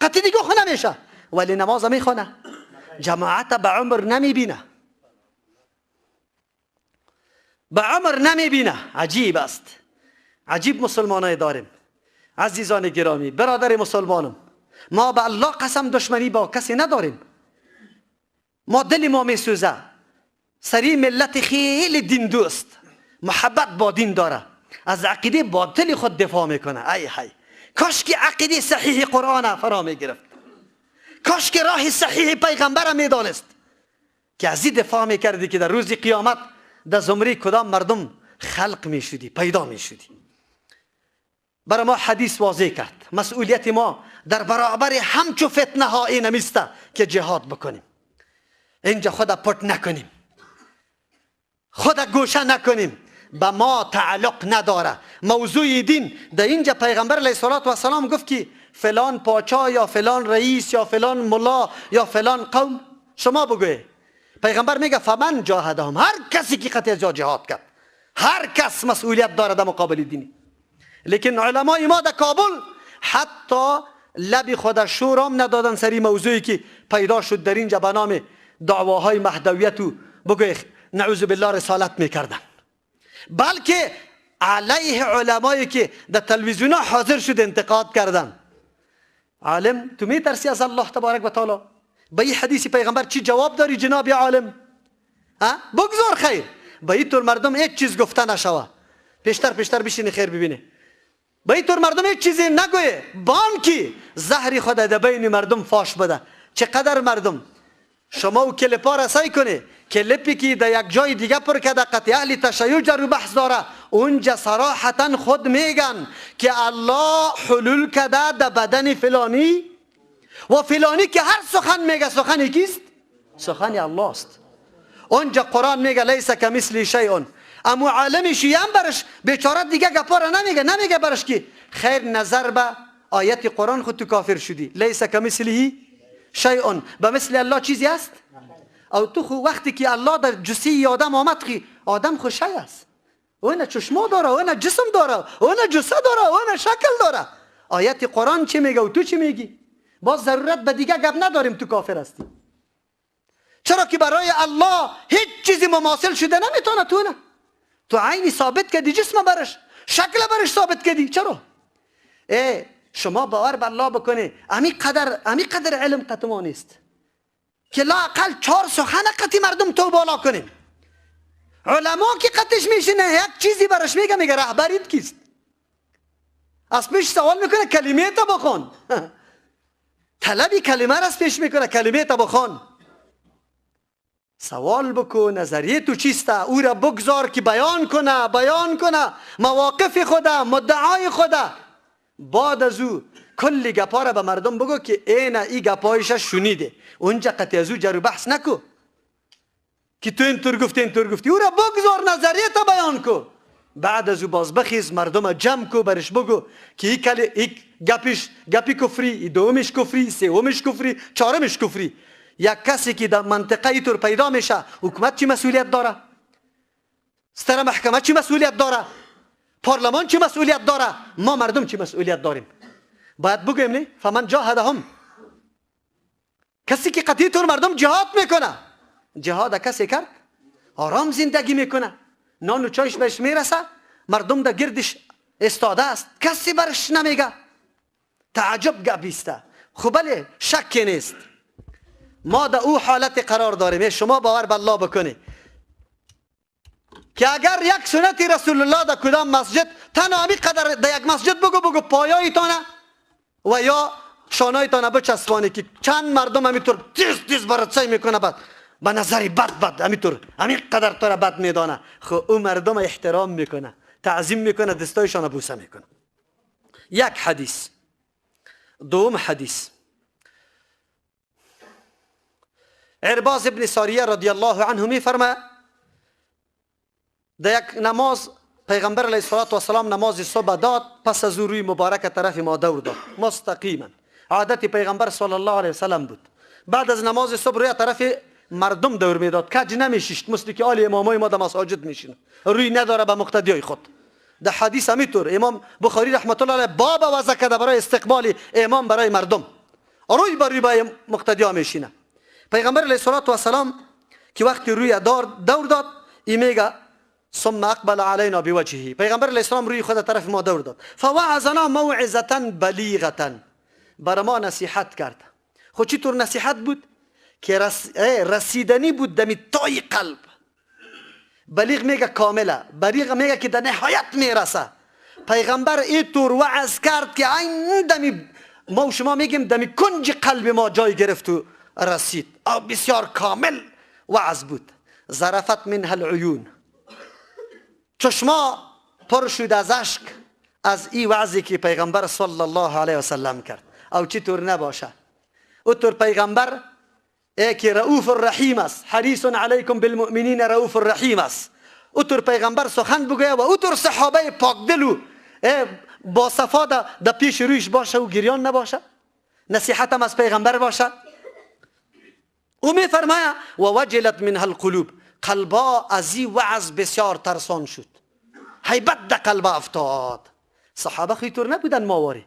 قطعی دیگه خود نمیشه، ولی نماز میخونه، جماعت به عمر نمیبینه، به عمر نمیبینه. عجیب است، عجیب مسلمانای داریم. عزیزان گرامی، برادر مسلمانم، ما به الله قسم دشمنی با کسی نداریم. ما دل ما میسوزه سری ملت خیلی دین دوست، محبت با دین داره، از عقیده باطل خود دفاع میکنه. ای های، کاش که عقیده صحیح قرآن فرا میگرفت، کاش که راه صحیح پیغمبر میدانست که از این دفاع میکردی که در روز قیامت در زمره کدام مردم خلق میشدی، پیدا میشدی. برای ما حدیث واضح کرد مسئولیت ما در برابر همچو فتنه ها این نمیسته که جهاد بکنیم، اینجا خود پت نکنیم، خود گوشه نکنیم، به ما تعلق نداره موضوع دین. در اینجا پیغمبر علیه الصلاة والسلام گفت که فلان پاچا یا فلان رئیس یا فلان ملا یا فلان قوم، شما بگوی. پیغمبر میگه فمن جاهدهم، هر کسی که قطعی جهاد کرد، هر کس مسئولیت داره در مقابل دینی. لیکن علمای ما در کابل حتی لب خود شورام ندادن سری موضوعی که پیدا شد در اینجا به نام دعواهای مهدویت و بگوی نعوذ بالله رسالت میکردن، بلکه علیه علمایی که در تلویزیون حاضر شد انتقاد کردن. عالم تو میترسی از الله تبارک و تعالی؟ به این حدیث پیغمبر چی جواب داری جناب عالم؟ بگذار خیر، به این طور مردم هیچ چیز گفته نشوه. پیشتر بشینی خیر ببینی. به این طور مردم هیچ چیزی نگویه، بانکی زهر خود در بین مردم فاش بده. چقدر مردم شما و کلپا را سعی کنی، کلپی که در یک جای دیگه پر کرده قطعی اهل تشیع در رو بحث داره، اونجا صراحتا خود میگن که الله حلول کرده در بدن فلانی و فلانی که هر سخن میگه سخن کیست؟ سخن الله است. اونجا قرآن میگه لیس کمثله شیء. اما عالم شیعه هم برش بیچاره دیگه گپا را نمیگه، نمیگه برش که خیر نظر به آیت قرآن خود تو کافر شدی، لیس کمثله شیء، به مثل الله چیزی است؟ او تو خو وقتی که الله در جسی آدم آمد، خی آدم خو شی است، او نه چشما داره، او نه جسم داره، او نه جسه داره، او نه شکل داره. آیت قرآن چی میگه و تو چی میگی؟ باز ضرورت به دیگه گپ نداریم تو کافر هستی. چرا که برای الله هیچ چیزی مماثل شده نمیتونه. تو نه، تو عینی ثابت کردی جسم برش، شکل برش ثابت کردی. چرا؟ ای شما باور بر الله بکنه امی قدر علم قطع نیست که لااقل 4 سخن قطعی مردم تو بالا کنیم. علما که قطعش میشینه یک چیزی برش میگه، میگه رهبریت کیست؟ از پیش سوال میکنه کلمه تا بخوان. طلبی کلمه را از پیش میکنه، کلمه تا بخوان. سوال بکن نظریه تو چیسته، او را بگذار که بیان کنه، بیان کنه مواقف خوده، مدعای خوده. بعد از او کلی گپا را به مردم بگو که اینه ای گپایش شنیده، اونجا قطع از او جر و بحث نکو که تو اینطور گفتی اینطور گفتی. او را بگذار نظریه تا بیان کو. بعد از او باز بخیز مردم جمع کو، برش بگو که ای گپش گپی کفری، ای دومش کفری، سومش کفری، چهارمش کفری. یک کسی که در منطقه اینطور پیدا میشه، حکومت چی مسئولیت داره؟ ستره محکمه چی مسئولیت داره؟ پارلمان چی مسئولیت داره؟ ما مردم چی مسئولیت داریم؟ باید بگویم نه فمن جاهدهم، کسی که قطعی طور مردم جهاد میکنه، جهاد کسی کرد آرام زندگی میکنه، نان و چایش بهش میرسه، مردم در گردش استاده است، کسی برش نمیگه. تعجب گپیسته. خب بله شکی نیست ما در او حالت قرار داریم. شما باور به الله بکنی که اگر یک سنت رسول الله در کدام مسجد تنها همی قدر در یک مسجد بگو بگو پایایتانه و یا شانایتانه بچسبانی که چند مردم همیطور تیز تیز برات سعی میکنه، بد به نظر بد بد همیطور همی قدر تو را بد میدانه. خب او مردم احترام میکنه، تعظیم میکنه، دستایشان بوسه میکنه. یک حدیث. دوم حدیث، عرباز ابن ساریه رضی الله عنه میفرماید در یک نماز پیغمبر علیه الصلاة والسلام نماز صبح داد، پس از او روی مبارک طرف ما دور داد مستقیما. عادت پیغمبر صلی الله علیه وسلم بود بعد از نماز صبح روی طرف مردم دور میداد، کج نمیشیشت مثل که آل امامای ما در مساجد میشینه، روی نداره به مقتدیای خود. در حدیث همینطور امام بخاری رحمت الله علیه باب وضع کرده برای استقبال امام برای مردم، روی بر روی به مقتدیا میشینه. پیغمبر علیه الصلاة والسلام که وقتی روی دور داد، ای میگه ثم اقبل علینا بوجهه، پیغمبر علیه السلام روی خود طرف ما دور داد، فوعظنا موعظه بلیغه، برای ما نصیحت کرد. خب چطور نصیحت بود؟ که رسیدنی بود دمی تای قلب. بلیغ میگه کامله، بلیغ میگه که در نهایت میرسه. پیغمبر اینطور وعظ کرد که عین دمی ما و شما میگیم دمی کنج قلب ما جای گرفت و رسید. او بسیار کامل وعظ بود. ظرفت منها العیون، چشما پر شد از اشک از این وعظی که پیغمبر صلی الله علیه وسلم کرد. او چطور نباشه؟ اوطور پیغمبر ای که رؤوف الرحیم است، حریص علیکم بالمؤمنین رؤوف الرحیم است، اوطور پیغمبر سخن بگویه و اوطور صحابه پاک دل و با صفا در پیش رویش باشه و گریان نباشه، نصیحت هم از پیغمبر باشه. او میفرمایه و وجلت منها القلوب، قلبا از این وعظ بسیار ترسان شد، هیبت در قلبا افتاد. صحابه خیطور نبودن ماواری.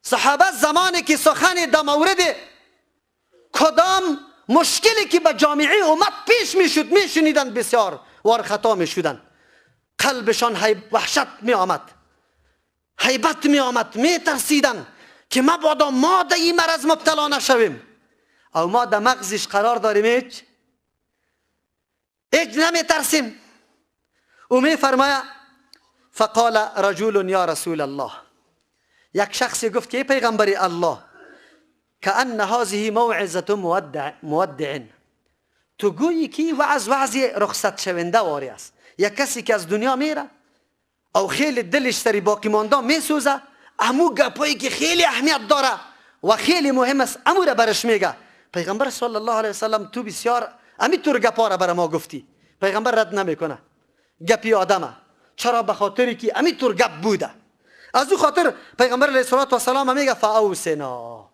صحابه زمانی که سخن در مورد کدام مشکلی که به جامعه امت پیش میشد میشنیدن، بسیار وار خطا میشدن، قلبشان وحشت می آمد، هیبت می آمد، میترسیدن که مبادا ما در این مرض مبتلا نشویم. او ما در مغزش قرار داریم، هیچ نمیترسیم. او میفرماید فقال رجل یا رسول الله، یک شخصی گفت که ای پیغمبر الله، کأن هذه موعظة مودع، تو گویی که وعظ وعظ رخصت شونده واری است. یک کسی که از دنیا میره او خیلی دلش سری باقی مانده میسوزه، امو گپایی که خیلی اهمیت داره و خیلی مهم است امو را برش میگه. پیغمبر صلی الله علیه وسلم تو بسیار امی طور گپا را بر ما گفتی. پیغمبر رد نمیکنه گپی آدمه. چرا؟ به خاطری که امی طور گپ بوده. از او خاطر پیغمبر علیه الصلاة والسلام میگه فاوصنا،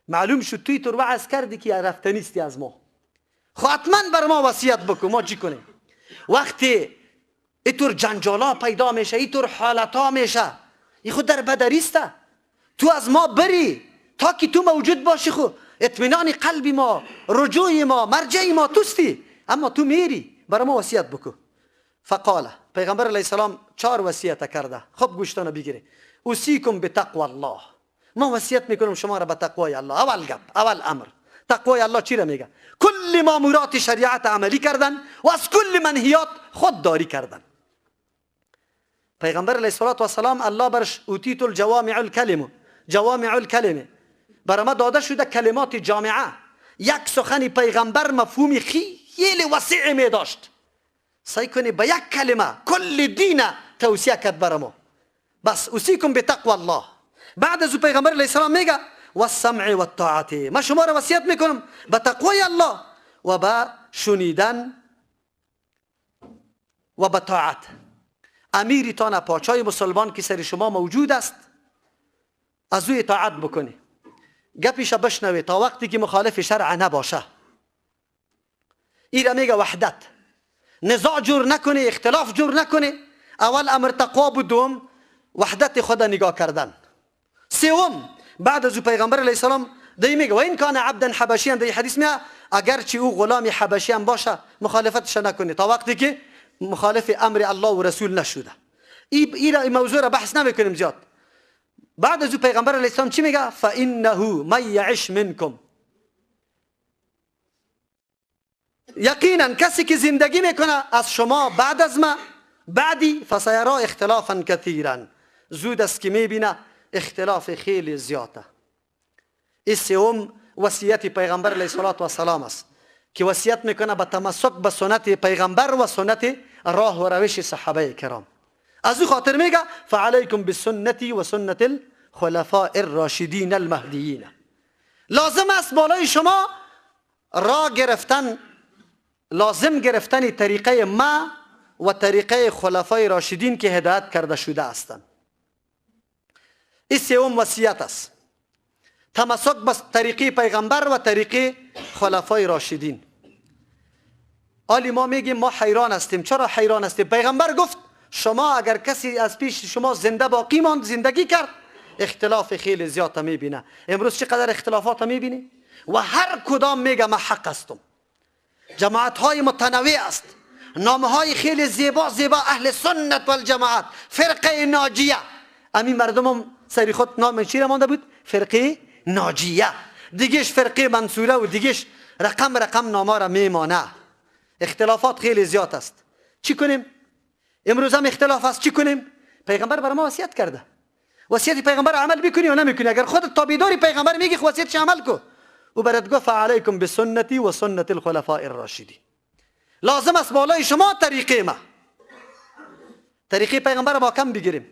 معلوم شد توی طور وعظ کردی که رفتنیستی از ما، خو حتما بر ما وصیت بکن ما چی کنیم. وقتی اینطور جنجالا پیدا میشه، اینطور حالتا میشه، این خود در بدریسته، تو از ما بری تا که تو موجود باشی، خو اطمینان قلبی ما، رجوع ما، مرجع ما توستی، اما تو میری، برای ما وصیت بکن. فقال، پیغمبر علیه السلام 4 وصیت کرده. خب گوشتانو بگیره. اوصیکم بتقوى الله، ما وصیت میکنم شما را به تقوای الله. اول گپ، اول امر، تقوای الله چی را میگه؟ کل مامورات شریعت عملی کردن و از کل منهیات خودداری کردن. پیغمبر علیه السلام الله برش اوتیت الجوامع الکلمه، جوامع الکلمه برای ما داده شده کلمات جامعه. یک سخن پیغمبر مفهومی خیلی وسیع می داشت. سعی کنی به یک کلمه کل دین توصیه کرد برای ما. بس اوصیکم بتقوى الله. بعد از پیغمبر علیه السلام میگه والسمع والطاعة، ما شما را وصیت میکنم به تقوی الله و به شنیدن و به طاعت. امیرتان پاچای مسلمان که سر شما موجود است از او اطاعت بکنی، گپیش بشنوی تا وقتی که مخالف شرع نباشه. ایره میگه وحدت، نزاع جور نکنی، اختلاف جور نکنی. اول امر تقوا بود، دوم وحدت خود نگاه کردن. سوم بعد از او پیغمبر علیه السلام دی میگه و این کان عبدا حبشیا، دی حدیث میگه اگرچه او غلام حبشی هم باشه مخالفتش نکنی تا وقتی که مخالف امر الله و رسول نشده. این موضوع را بحث نمیکنیم زیاد. بعد از او پیغمبر علیه السلام چی میگه؟ فانه من یعش منکم، یقینا کسی که زندگی میکنه از شما بعد از ما بعدی فسیرا اختلافا کثیرا، زود است که میبینه اختلاف خیلی زیاده. این سوم وصیت پیغمبر علیه السلام است که وصیت میکنه به تمسک به سنت پیغمبر و سنت راه و روش صحابه کرام. از او خاطر میگه فعلیکم بسنتی و سنت الخلفاء الراشدین المهدیین. لازم است بالای شما راه گرفتن، لازم گرفتن طریقه ما و طریقه خلفای راشدین که هدایت کرده شده هستند. این سوم وصیت است، تمسک به طریقه پیغمبر و طریقه خلفای راشدین. آلی ما میگیم ما حیران هستیم. چرا حیران هستیم؟ پیغمبر گفت شما اگر کسی از پیش شما زنده باقی ماند، زندگی کرد، اختلاف خیلی زیاد میبینه. امروز چقدر اختلافات میبینی و هر کدام میگه من حق هستم. جماعت های متنوع است، نامه های خیلی زیبا زیبا، اهل سنت و الجماعت، فرقه ناجیه. امین مردمم سری خود نام چی مانده بود؟ فرقه ناجیه. دیگهش فرقه منصوره و دیگهش رقم رقم نامه را میمانه. اختلافات خیلی زیاد است. چی کنیم؟ امروز هم اختلاف است، چی کنیم؟ پیغمبر بر ما وصیت کرده. وصیت پیغمبر عمل میکنی یا نمیکنی؟ اگر خودت تابعداری پیغمبر میگی وصیتش عمل کو. و برات گفت علیکم بسنتی و سنت الخلفاء الراشدین. لازم است بالای شما طریقه ما، طریقه پیغمبر با کم بگیریم،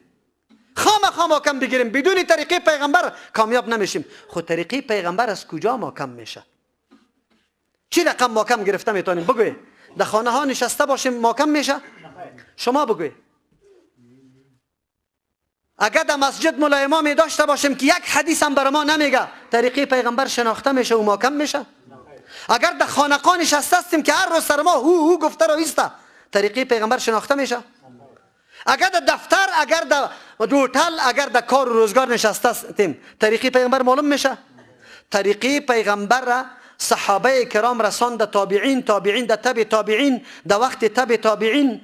خامخا ما کم بگیریم. بدون طریقه پیغمبر کامیاب نمیشیم. خود طریقه پیغمبر از کجا ما کم میشه؟ چی رقم ما کم گرفته میتونیم؟ بگوی در خانه ها نشسته باشیم ما کم میشه؟ شما بگوی اگر در مسجد ملا امامی داشته باشیم که یک حدیث هم بر ما نمیگه، طریقه پیغمبر شناخته میشه و ما کم میشه؟ اگر در خانقاه نشسته هستیم که هر روز سر ما هو هو گفته رو ایسته، طریقه پیغمبر شناخته میشه؟ اگر در دفتر، اگر در هتل، اگر در کار و روزگار نشسته هستیم، طریقه پیغمبر معلوم میشه؟ طریقه پیغمبر را صحابه کرام رساند، تابعین، تابعین در تبع تابعین، در وقت تبع تابعین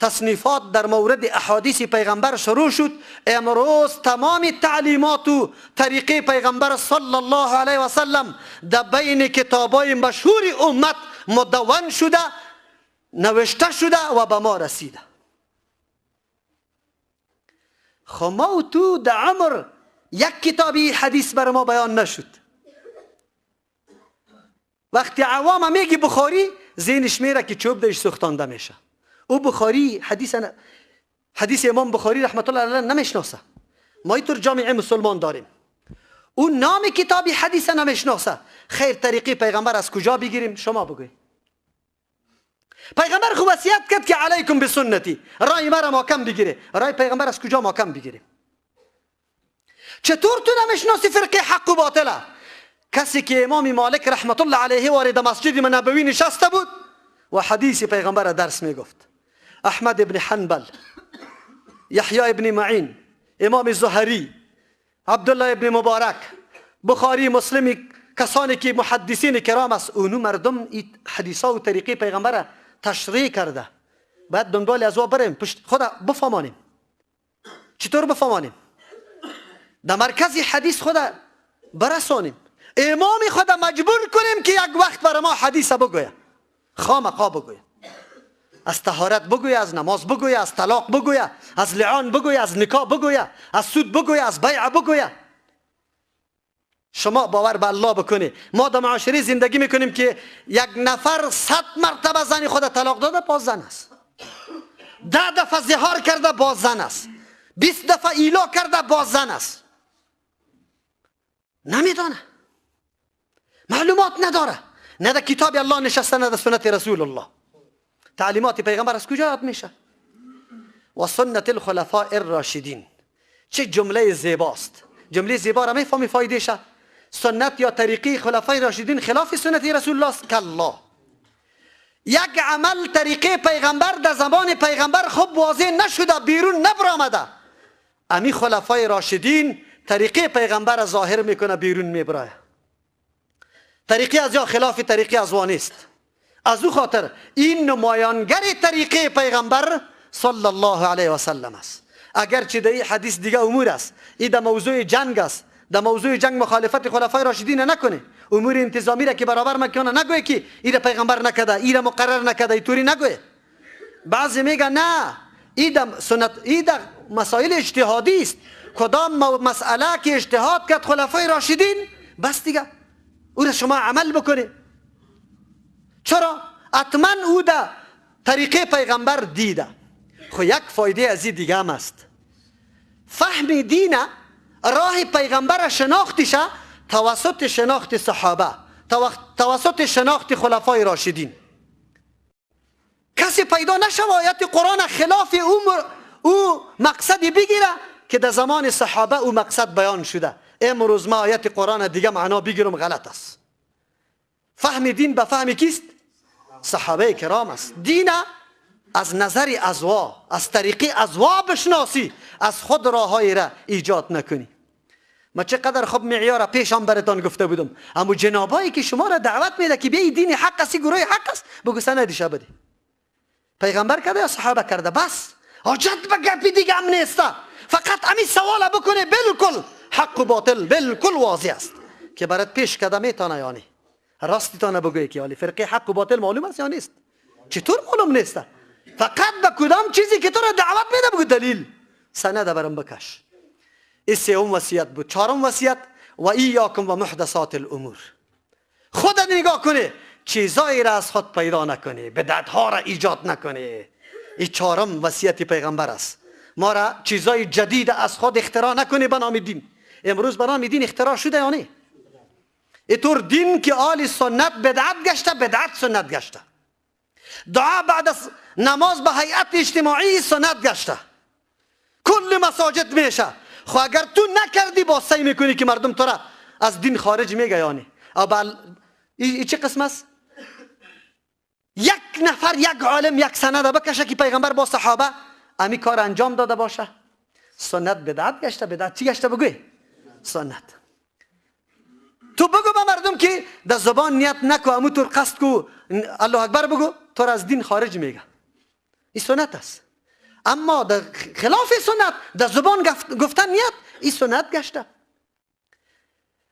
تصنیفات در مورد احادیث پیغمبر شروع شد. امروز تمام تعلیمات و طریقه پیغمبر صلی الله علیه و سلم در بین کتابای مشهور امت مدون شده، نوشته شده و به ما رسیده. خب ما و تو در عمر یک کتابی حدیث بر ما بیان نشد. وقتی عوام میگی بخاری، ذهنش میره که چوب دهش سوختانده میشه. او بخاری حدیث امام بخاری رحمت الله علیه نمیشناسه. ما اینطور جامعه مسلمان داریم، او نام کتابی حدیث نمیشناسه. خیر طریقی پیغمبر از کجا بگیریم؟ شما بگوی. پیغمبر خو وصیت کرد که علیکم بسنتی، رای مرا ما کم بگیره. رای پیغمبر از کجا ما کم بگیریم؟ چطور تو نمیشناسی فرقه حق و باطله؟ کسی که امام مالک رحمت الله علیه وارد مسجد نبوی نشسته بود و حدیث پیغمبر درس میگفت، احمد ابن حنبل، یحیی ابن معین، امام زهری، عبدالله ابن مبارک، بخاری، مسلم، کسانی که محدثین کرام است، اونو مردم حدیثا و طریقه پیغمبر تشریح کرده، باید دنبال از وا بریم، پشت خدا بفهمانیم. چطور بفهمانیم؟ در مرکز حدیث خدا برسانیم، امام خدا مجبور کنیم که یک وقت برای ما حدیث بگویه، خامخا بگویه، از طهارت بگویه، از نماز بگویه، از طلاق بگویه، از لعان بگویه، از نکاح بگویه، از سود بگویه، از بیع بگویه. شما باور به الله بکنی، ما در معاشره زندگی میکنیم که یک نفر 100 مرتبه زن خود طلاق داده باز زن است، 10 دفعه زهار کرده باز زن است، 20 دفعه ایلا کرده باز زن است. نمیدانه، معلومات نداره، نه در کتاب الله نشسته نه در سنت رسول الله. تعلیمات پیغمبر از کجا یاد میشه؟ و سنت الخلفاء الراشدین. چه جمله زیباست! جمله زیبا را میفهمی فایدهشه؟ سنت یا طریقی خلفای راشدین خلاف سنت رسول الله است؟ کلا. یک عمل طریقه پیغمبر در زمان پیغمبر خوب واضح نشده، بیرون نبرآمده، امی خلفای راشدین طریقه پیغمبر ظاهر میکنه، بیرون میبرایه. طریقی از یا خلاف طریقی از وان نیست. از او خاطر این نمایانگر طریقه پیغمبر صلی الله علیه و سلم است. اگرچه در این حدیث دیگه امور است، این در موضوع جنگ است، در موضوع جنگ مخالفت خلفای راشدین نکنه، امور انتظامی را که برابر مکنه نگوی که این پیغمبر نکده، این مقرر نکده، اینطوری نگوی. بعضی میگه نه، این سنت، این مسائل اجتهادی است، کدام مسئله که اجتهاد کرد خلفای راشدین بس دیگه او را شما عمل بکنه. چرا؟ حتما او در طریقه پیغمبر دیده. خو یک فایده از این دیگه هم است، فهم دین راه پیغمبر شناختشه توسط شناخت صحابه، توسط شناخت خلفای راشدین. کسی پیدا نشه آیت قرآن خلاف او مقصدی بگیره که در زمان صحابه او مقصد بیان شده. امروز ما آیت قرآن دیگه معنا بگیرم غلط است. فهم دین به فهم کیست؟ صحابه کرام است. دین از نظر ازوا، از طریق ازوا بشناسی، از خود راههای را ایجاد نکنی. ما چقدر خوب معیار پیشم براتان گفته بودم، اما جنابایی که شما را دعوت میده که بیای دین حق است، گروه حق است، بگو سندش بده. پیغمبر کرده یا صحابه کرده، بس. حاجت به گپی دیگه هم نیست، فقط امی سوال بکنه، بالکل حق و باطل بالکل واضح است که برات پیش کده میتونه، یعنی راستیتانه بگوی که حالی فرقه حق و باطل معلوم است یا نیست؟ چطور معلوم نیست؟ فقط به کدام چیزی که تو را دعوت میده بگو دلیل سند برم بکش. این سوم وصیت بود. چهارم وصیت، و ایاکم و محدثات الامور. خود نگاه کنی، چیزایی را از خود پیدا نکنی، بدعت ها را ایجاد نکنی. این چهارم وصیت پیغمبر است. ما را چیزای جدید از خود اختراع نکنی به نام دین. امروز به نام دین اختراع شده یا نه؟ اینطور دین که آل سنت بدعت گشته، بدعت سنت گشته. دعا بعد از نماز به هیئت اجتماعی سنت گشته، کل مساجد میشه. خو اگر تو نکردی با سعی میکنی که مردم تو را از دین خارج میگه. یعنی این چه قسم است؟ یک نفر، یک عالم، یک سند بکشه که پیغمبر با صحابه امی کار انجام داده باشه، سنت بدعت گشته. بدعت چی گشته؟ بگوی سنت. تو بگو به مردم که در زبان نیت نکو، امو طور قصد کو، الله اکبر بگو، تو را از دین خارج میگه. این سنت است. اما در خلاف سنت در زبان گفتن نیت، این سنت گشته.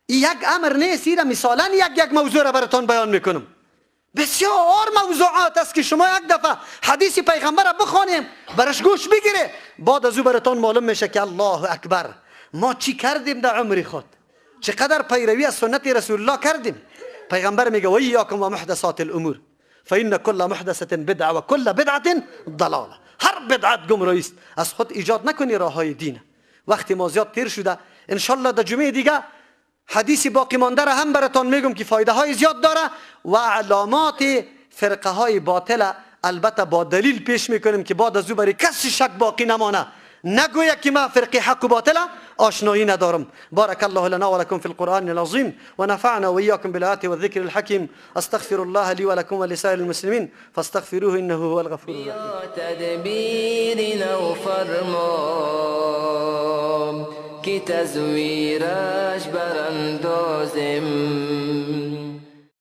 این یک امر نیست، این مثلا یک موضوع را براتون بیان میکنم. بسیار موضوعات است که شما یک دفعه حدیث پیغمبر را بخوانیم، برش گوش بگیره، بعد از او براتون معلوم میشه که الله اکبر ما چی کردیم در عمر خود، چقدر پیروی از سنت رسول الله کردیم. پیغمبر میگه و ایاکم و محدثات الامور فإن كل محدثة بدعة و كل بدعة ضلاله. هر بدعت گمراهی است. از خود ایجاد نکنی راههای دین. وقتی ما زیاد تیر شده، انشالله در جمعه دیگه حدیث باقی مانده را هم براتون میگم که فایده های زیاد داره و علامات فرقه های باطله البته با دلیل پیش میکنیم که بعد از او برای کسی شک باقی نمانه، نگوید که ما فرقه حق و باطله آشنایی ندارم. بارك الله لنا ولكم في القرآن العظيم ونفعنا وإياكم بالآيات والذكر الحكيم. أستغفر الله لي ولكم ولسائر المسلمين فاستغفروه إنه هو الغفور الرحيم. تدبیر نو فرمام که تزویرش براندازم.